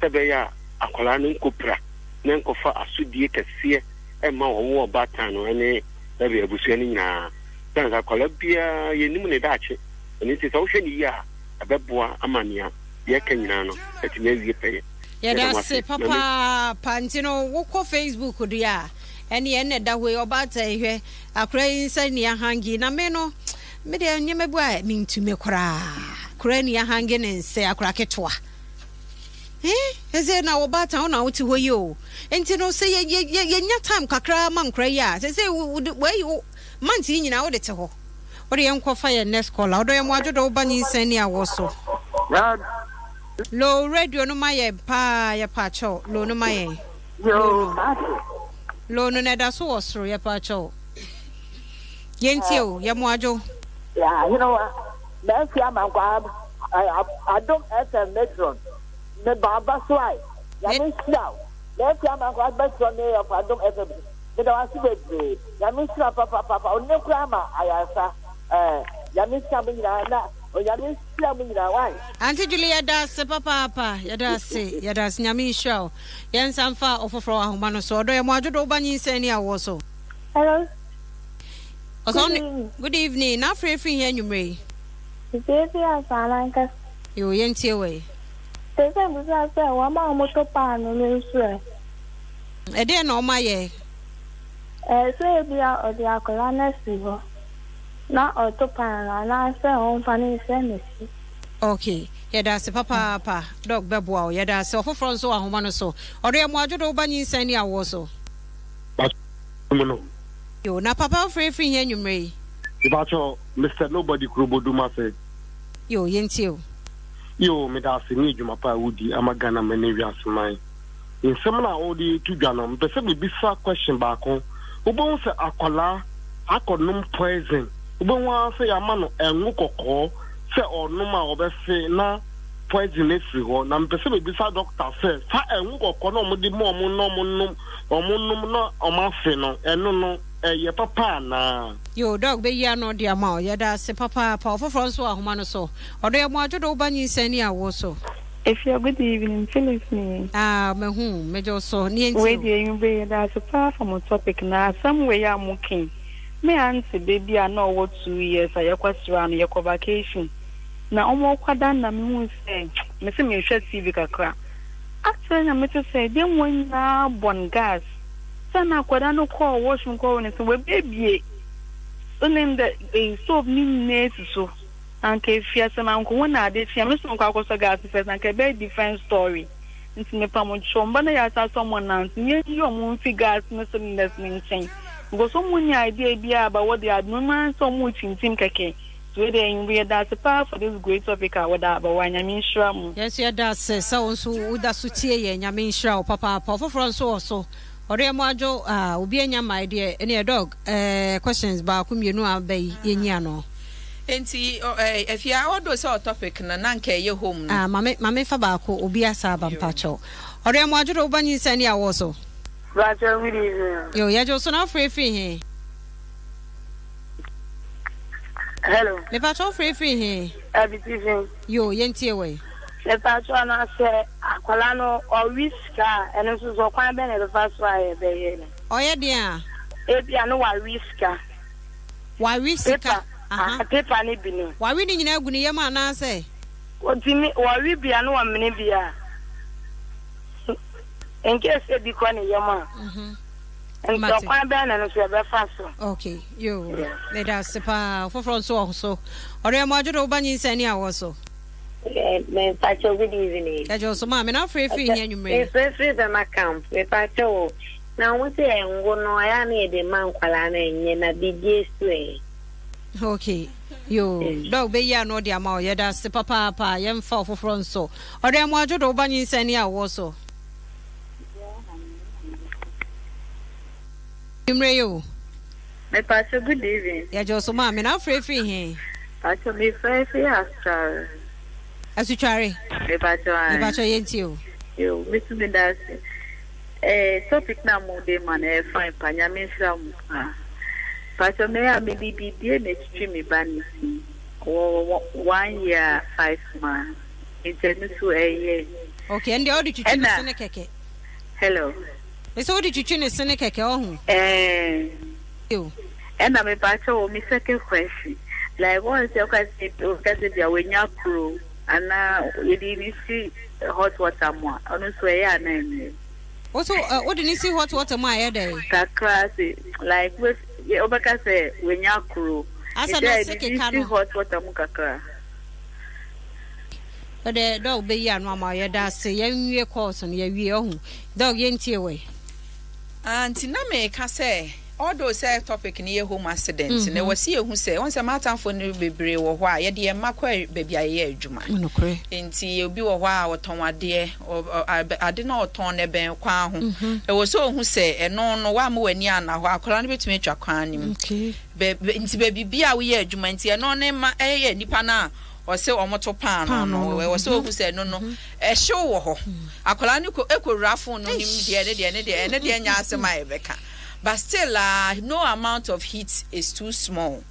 sɛ ɛbɛyɛ a akwadaa no nkɔ pira na nkɔfa asodie kɛseɛ ɛmma ɔwo ɔbaatan no ɛne. sɛbe abusua no nyinaa. Esiane sɛ akwadaa biara yɛnnim ne daakye, ɛno nti sɛ wohwɛ no yie a, ɛbɛboa ama nea yɛreka nyinaa no atumi awie pɛyɛ. Yɛda ase papaapa. Nti no wokɔ Facebook deɛ a, ɛneɛ ɛna ɛda hɔ yi, ɔbaatan yi hwɛ akora yi nsa ni ahange na me no, me deɛ nneɛma bi a mentumi koraa. Akora ni ahange ne nsa, akora ketewa. Eh, ɛsɛ na ɔbaatan wo na wote hɔ yi o. Nti no sɛ yɛ yɛ yɛ yɛnya time kakra ma nkora yi a, sɛ sɛ wei month yi nyinaa wode te hɔ. Wode yɛn kɔ fa yɛn next caller. Ɔdɔ yɛn mo adwo dɔ wo ba nyinsɛn ni awɔ so. Low radio no ma yɛn paa yɛ pa kyɛw. Low no ma yɛn. Low no. Low no na ɛda so wɔ soro yɛ pa kyɛw. Yɛn tie o yɛ mo adwo. Ya henewa mɛfi amankwa adom fm metron me ba ba so ai nyame nhyira wo mɛfi amankwa metron ne of adom fm meda wase bebree Nyame nhyira papapapa ɔne koraa ma ayaresa eh Nyame nhyira mo nyinaa na Onyame nhyira mo nyinaa wai. Auntie Julie yɛda ase papaapa yɛda ase yɛda ase Nyame nhyira wo yɛn nsa mfa ɔfoforɔ wɔ ahoma no so ɔdɔ yɛ mo adwodo woba nyinsɛn ni awoɔ so. Hello. Ɔsɛ Good evening. Good evening. Na afrɛ firi he anwummerɛ yi? Metie fi Asaman kasa. Yoo yɛntie wɔ yi. Pɛ sɛ mbisa sɛ wɔn a wɔtɔ paano no nso ɛ? Ɛdeɛn na wɔayɛ? Ɛɛ sɛ ebia ɔde akwadaa no asi hɔ na ɔreto paano anaasɛ ɔmfa no nhyɛ n'akyi. Ok, yɛda ase papaapa. Doc bɛboa wo. Yɛda ase. Ɔfoforɔ nso wɔ ahoma no so. Ɔdɔ yɛ mmoa dwodo wo ba nyinsɛn ne awoɔ so. Pacho mu no. Yo, na papa wofrɛ firi he anwummerɛ yi? Mepacho, Mister Nobody Kurobodum ase. Yo, yɛntie wo. Yo, meda ase ne adwuma pa a wodi ama Ghana man ne wiase man. Nsɛm no a wode reto dwa no, mepɛ sɛ mebisa question baako. Wobɛhu sɛ akwadaa akɔnom poison, wobɛhu ara sɛ yɛama no ngo kɔkɔɔ sɛ ɔnom a ɔbɛfe na poison no afiri hɔ. Na mepɛ sɛ mebisa doctor sɛ, saa ngo kɔkɔɔ no a wɔde ma wɔn na wɔnom, wɔnom na wɔafe no, ɛno no, ɛyɛ papa anaa? Yoo dɔk bɛyi ano de ama wo. Yɛda ase papaapa. Ɔfoforɔ nso wɔ ahoma no so. Ɔdɔ yɛ mo adwodo wo ba nyinsɛn ne awoɔ so. Efia good evening Phyllis nie. Ah mahu wo megye wo so neɛ nti Wei o. deɛ anwummerɛ yi yɛda ase paa for mo topic na asɛm wei a mo ka yi me aunty ba bi a na ɔwɔ 2 years a yɛkɔ sraa no yɛkɔ vacation na ɔmo kɔ da na me hu sɛ me se me hwɛ TV kakra afei na me te sɛ dɛm wɔn nyinaa bɔn gas sɛ na akwadaa no kɔɔ washroom kɔɔ ne sɛ wabiebie cylinder eh, stove ne nyinaa si so. Anka efiase no anka ohu na ade kye a me so mekɔ akɔsɔ gas first anka ɛbɛyɛ different story nti mepa mo kyɛw mba na yɛasa sɛ ɔmo nante yɛnyi ɔmo mfi gas ne cylinders no nkyɛn because ɔmo nni idea biaa about what they are doing ɔmo ara sɛ ɔmo kyinkyim kɛkɛ nti wei deɛ ɛnwumere yɛda ase paa for this great topic a wɔde aba wa Nyame nhyira mo. Yɛn nso yɛda ase sɛ wo nso woda so tie yɛn. Nyame nhyira wo papaapa. Ɔfoforɔ nso wɔ so. Ɔdeɛ mo adwo ah obi anya mmae deɛ ɛneɛ dog eh questions baako mmienu a aba yi yɛnyi ano. Enti eh Afia although sɛ ɔ topic no na nka ɛyɛ home no. Ah mame mame fa baako obi asa aba mpakyɛw. Ɔdeɛ mo adwo de wo ba nyinsɛn ne awoɔ so. Mpakyɛw good evening. Yo yɛgye wo so na wofrɛ firi he? Hello. Mepakyɛw wofrɛ firi he? Abitifi. Yo yɛntie wɔ yi. Mepakyɛw na sɛ akwadaa no ɔwe sika a ɛno nso so ɔkwan bɛn na ɛbɛfa so a yɛbɛyɛ no? Ɔyɛ deɛn a? Ebia no wawe sika. Wawe sika? Paper, aha, paper no bi no. Wawe ne nyinaa agu ne yam anaasɛ? Otumi, wɔwe bi a na wɔmene bi a. In case ebi kɔ ne yam a. Nti ɔkwan bɛn na ɛno nso yɛbɛfa so? Okay, yo, meda ase paa. Foforɔ nso wɔ so. Ɔdɔ yɛ mo adwo do woba nyinsɛn ne awoɔ so. Mepakyɛw good evening. Yɛgye so maame na afrɛ firi hin anwummerɛ yi. Mefrɛ firi Bɛma camp mepakyɛw o na wɔn sɛ ngo no ɛyɛ a na yɛde ma nkwadaa no ɛnyɛ na biribi esu ɛ. Okay yoo dɔg bɛyi ano de ama wo yɛda ase papaapa yɛmfa ɔfoforɔ nso ɔdɔ ɛmo adwo do woba nyinsɛn ne awoɔ so. Anwummerɛ yi o. Mepakyɛ good evening. Yɛgye wo so maame na wofrɛ firi he? Pakyɛ mefrɛ firi Asutware. Asutware? Mepakyɛ ae. Mepakyɛ yɛntie o. Yo, me so meda ase. Eh, topic na mo de ma no ɛyɛ fine pa, nyame nhyira mo paa. Pakyɛ me a mede bibie na etwitwi me ba ne ti. Ɔwɔ one year five months. Nti ɛno so ɛyɛ. Okay, ɛndeɛ wode twitwi ne sene kɛkɛ. Hello. Mese wode twitwi ne sene kɛkɛ ɔho. Ɛɛ. Ɛna mepakyɛw o me second question like wɔn sɛ ɔka sɛ ɔka sɛ bia wanya kuro anaa yɛde ne si hot water mu a ɔno nso ɛyɛ anaa ɛnyɛ. Wo so wode ne si hot water mu a ɛyɛ dɛn? Kakra se like wobɛka sɛ wanya kuro. Asɛ na se keka no. Yɛde ne si hot water mu kakra. Wode dɔg bɛyi ano ama yɛda ase yɛnwie course no yɛwie ɔhu dɔg yɛntie wɔ yi. Ah nti na meka sɛ although sɛ topic no yɛ home accident no ɛwɔ sɛ yɛhu sɛ wohu sɛ m'atamfo no bebree wɔ hɔ a yɛde yɛn mma kɔ baabi a yɛyɛ adwuma nti obi wɔ hɔ a ɔtɔn adeɛ ade no a ɔtɔn no ɛbɛn kwan ho ɛwɔ sɛ ɔhu sɛ ɛno no woamma w'ani anna hɔ akwadaa no bɛtumi atwa kwan no mu nti baabi bi a woyɛ adwuma nti ɛno ne ma ɛyɛ nipa no a ɔsɛ wɔn to paano no ɛwɔ sɛ ɔhu sɛ ɛno no ɛhyew wɔ hɔ akwadaa no kɔ ɛkɔwura fon no nim deɛ ne deɛ ne deɛ ɛne deɛ nyɛ asɛm a yɛbɛka but still ah no amount of heat is too small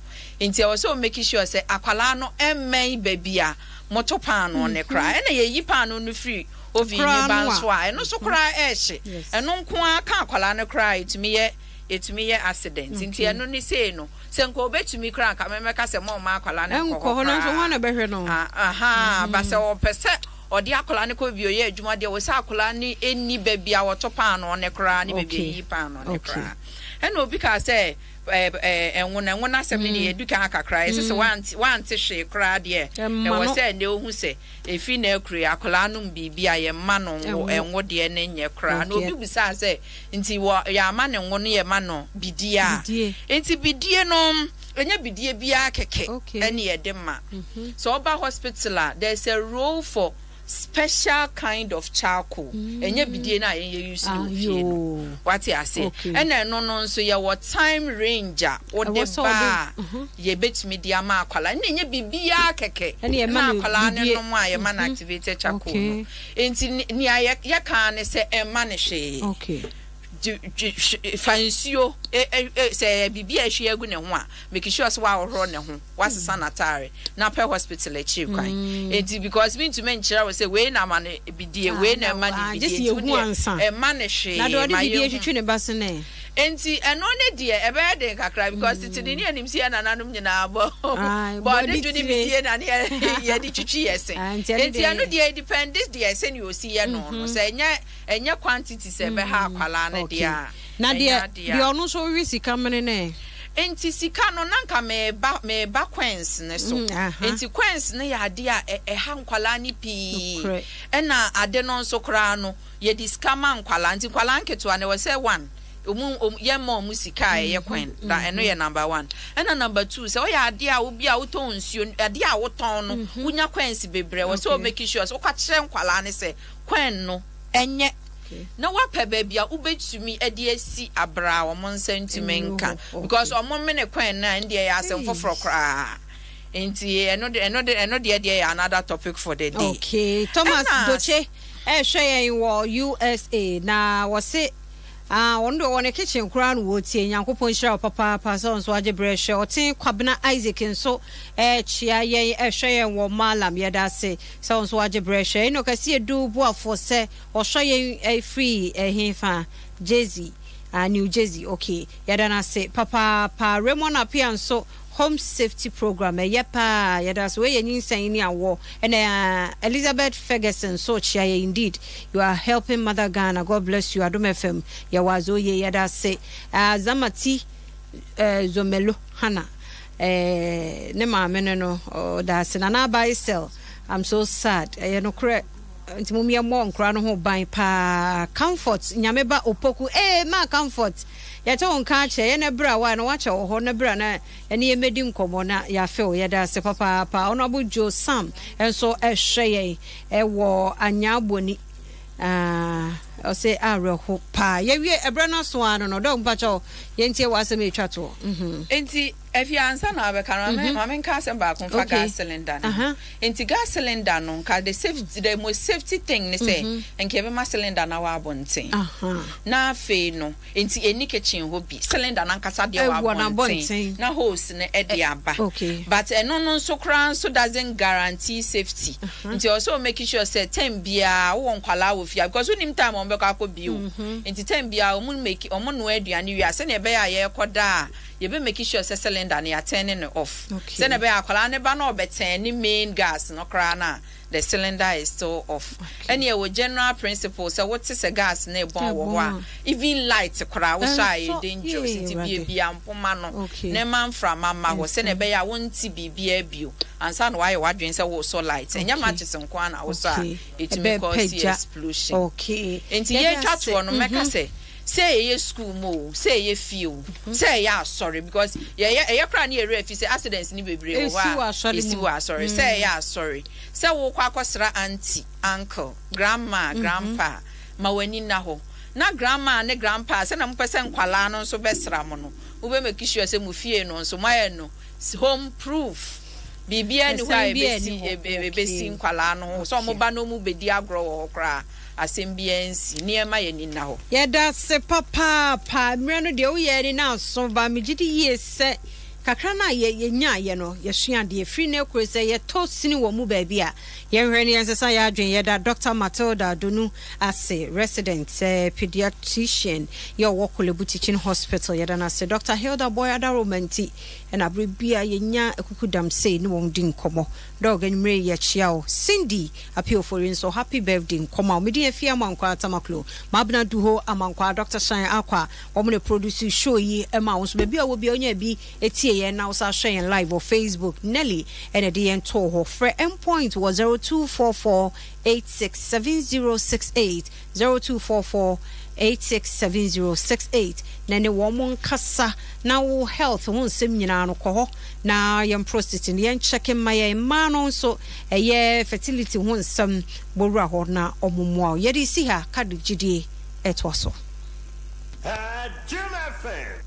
nti ɛwɔ sɛ o make sure sɛ akwadaa no ɛmmɛn baabi a moto paano no koraa ɛna yɛyi paano no firi oven ne ba nso a ɛno nso koraa ɛɛhye ɛno nko ara ka akwadaa no koraa ɛtumi yɛ ɛtumi yɛ accident nti ɛno ne sei no Sɛ nka ɔbɛtumi koraa anka mɛmɛka sɛ mɔmma akwadaa no nkɔ hɔ koraa. No. Ahaa, ba sɛ ɔpɛ sɛ ɔde akwadaa no kɔ baabi ɔyɛ adwuma deɛ, wɔ sɛ akwadaa no nni baabi a wɔto paanoo no koraa ne baabi a yɛyi paanoo no koraa. Ɛna obi kaa sɛ ɛnwo no, ɛnwo no asɛm no deɛ yɛdu kan aka koraa, yɛsɛ sɛ wante wante hwee koraa deɛ, ɛwɔ sɛ ɛnɛ ohu sɛ ɛfiri na akure akwadaa nom biribi a yɛmma no nwo, ɛnwo deɛ no nyɛ koraa. Na obi bisaa sɛ Nti wɔ yɛama no ngo no yɛma no bidie a. Nti bidie no ɛnyɛ bidie biara kɛkɛ ɛne yɛde ma. Sɛ woba hospital a there is a role for special kind of charcoal. Ɛnyɛ bidie no a yɛn yɛ use no wɔ fie no. Wate aseɛ? Ɛna ɛno no nso yɛwɔ time range a wode ba a yɛbɛtumi de ama akwadaa. Ɛna ɛnyɛ biribiara kɛkɛ na akwadaa no nom a yɛma no activated charcoal no. Enti nea yɛka ara ne sɛ mma no hwee. Fa nsuo, sɛ ɛyɛ biribi a ahwie agu ne ho a, make sure sɛ woahohoro ne ho, woasesa n'ataare, na pɛ hospital akyiri kwan. Enti because mentumi nkyerɛ wo sɛ wei na ama no bidie, wei na ɛma no bidie, nti wo deɛ mma no hwee ma yɛnhu. Enti ɛno ne deɛ ɛbɛyɛ den kakra because tete ne ne yɛnim sɛ yɛn nananom nyinaa bɔ bɔɔde dwo ne bidie na ne yɛde twitwi yɛ se. Enti ɛno deɛ depend deɛ sɛnea osi yɛ no no sɛ ɛnyɛ ɛnyɛ quantity sɛ ɛbɛha akwadaa no deɛ a. Na deɛ deɛ ɔno nso we sika mene ne. Enti sika no na nka meba meba coins ne so. Enti coins no yɛ adeɛ a ɛha nkwadaa no pii. Ɛna ade no nso koraa no. Yɛde sika ma nkwadaa nti nkwadaa nketewa no ɛwɔ sɛ one ɔmu ɔmu yɛmma ɔmu sika a ɛyɛ kwan da ɛno yɛ number one ɛna number two sɛ ɔyɛ adeɛ a obi a wotɔn nsuo adeɛ a wotɔn no wonya coins bebree ɛwɔ sɛ o make sure sɛ wokɔ kyerɛ nkwadaa no sɛ coin no ɛnyɛ na wapɛ baabi a wobɛtumi de asi abra a wɔn nsa ntumi nka because wɔn mene coin no a ɛndeɛ ɛyɛ asɛm foforɔ koraa. Nti ɛno de ɛno de ɛno deɛ deɛ yɛ another topic for the day. Okay, Thomas Doche ɛrehwɛ yɛn wɔ USA na wɔse ah wɔn deɛ wɔ ne kitchen koraa na wɔretie. Nyankopɔn nhyira wo papaapa sɛ nso agye berɛ hwɛ. Ɔten Kwabena Isaac nso ɛrekyea yɛn ɛrehwɛ yɛn wɔ Malam. Yɛda ase sɛ nso agye berɛ hwɛ. Enoch Asiedu Boafoɔ sɛ ɔhwɛ yɛn ɛfiri ɛhefa Jersey, ah New Jersey. Okay, yɛda no ase papaapa. Raymond Appiah nso Home Safety Program, ɛyɛ paa, yɛda ase, wei yɛ nyinsɛn ne awoɔ, ɛna Elizabeth Ferguson nso kyea yɛ, indeed you are helping mother Ghana, God bless you, Adom FM, yɛwɔ adze oye, yɛda ase, uh, Zamati uh, Zomelo Hannah, eh, ne maame no no, ɔda ase, Nana Aba Esel, I'm so sad, ɛyɛ nokorɛ, nti mom yɛmmɔ nkora no ho ban paa, Comfort, Nyame ba Opoku, eh, ma Comfort, Yɛte wo nka akyɛ yɛ na bra wa na wakyɛ wɔ hɔ na bra na ɛne yɛ mɛdi nkɔmmɔ na yɛafe wo yɛda ase papaapa Honourable Joe Sam nso ɛhwɛ yɛn ɛwɔ Anyaa Boni ɔse awerɛho paa yɛwie ɛberɛ no aso ara no no dɔg mpakyɛw yɛntie w'asɛm ɛtwa toɔ. Nti. Afei ansa na wabɛka no, ma ma menka asɛm baako mfa gas cylinder no ho. Nti gas cylinder no, nka the safe, the most safety thing ne sɛ, nka yɛbɛma cylinder no awɔ abɔnten. Na afei no, nti ɛnni kitchen hɔ bi. Cylinder no ankasa deɛ wɔ abɔnten, na hose no de aba. But ɛno no nso koraa nso doesn't guarantee safety. Nti ɛwɔ sɛ wo make sure sɛ term biara wowɔ nkwadaa wɔ fie a, because wonnim time a wɔbɛkɔ akɔ bio. Nti term biara wɔn make, wɔn noa aduane wie a, sɛnea ɛbɛyɛ a yɛrekɔda a, yɛbɛ make sure sɛ cylinder no yɛatɛne no off sɛnea ɛbɛyɛ a akwadaa no ba na ɔbɛtɛne main gas no koraa no a the cylinder is still off. Ɛne ɛwɔ general principle sɛ wote sɛ gas no ɛbɔn wɔ hɔ a even light koraa wosɔ a ɛyɛ dangerous nti biabia mpoma no na ɛma mframa mma hɔ sɛnea ɛbɛyɛ a wonte biribiara bio ansa na woayɛ w'adwene sɛ woresɔ light. Ɛnyɛ matches nko ara na wosɔ a ɛtumi cause explosion. Nti yɛtwa toɔ no mɛka sɛ Sɛ ɛyɛ school mu o, sɛ ɛyɛ fie o, sɛ ɛyɛ asɔre because yɛyɛ ɛyɛ koraa ne yɛ werɛ fi sɛ accidents ne bebree wɔ hɔ a ɛsi wɔ asɔre. Sɛ ɛyɛ asɔre, sɛ wokɔ akɔsra aunty, uncle, grandma, grandpa, ma w'ani nna hɔ. Na grandma ne grandpa sɛnea mopɛ sɛ nkwadaa no nso bɛsra mo no, mobɛ make sure sɛ mo fie no nso moayɛ no home proof. Biribiara nni hɔ a ɛbɛsi ɛbɛsi nkwadaa no ho sɛ wɔba na wɔbɛdi agorɔ wɔ hɔ koraa. Asɛm biara nsi, nneɛma yɛ ani nna hɔ. Yɛdase papaapa, mmerɛ no deɛ woyɛ ani no aso but megye di yie sɛ kakra no a yɛ yɛnyaeɛ no yɛsua adeɛ firi nnɛ kuro sɛ yɛtɔ sini wɔ mu baabi a yɛnhwɛ ne yɛnsesa yɛn adwene yɛda Doctor Matilda Adonu ase resident pediatrician yɛ ɔwɔ Korle-Bu Teaching Hospital yɛda no ase Doctor Hilda Boy Adaroma nti ɛna berɛ biara yɛnya akukudam sei ne wɔn di nkɔmmɔ Dog anwumerɛ yi yɛkyea wo. Cindy Appiah Ofori nso happy birthday nkɔma wo. Me din Afia Amankwaa Tamaklo. Mabena Duho Amankwaa, Doctor Shine Akwa wɔn na produce show yi ma wo nso. Baabi a wɔ biara wonya bi tie yɛn na wo san hwɛ yɛn live wɔ Facebook. Nelly na ɛde yɛn too hɔ. Frɛ Mpoint wɔ 0244 867068, 0244 867068 na ne wɔn nkasa na wo health ho nsɛm nyinaa no kɔ hɔ na yɛn prostate no yɛn check mma yɛn mmaa no nso ɛyɛ fertility ho nsɛm bɔwura hɔ na wɔn mmoa wo. Yɛde si ha ka de gyidie ɛtoa so. Jim FM.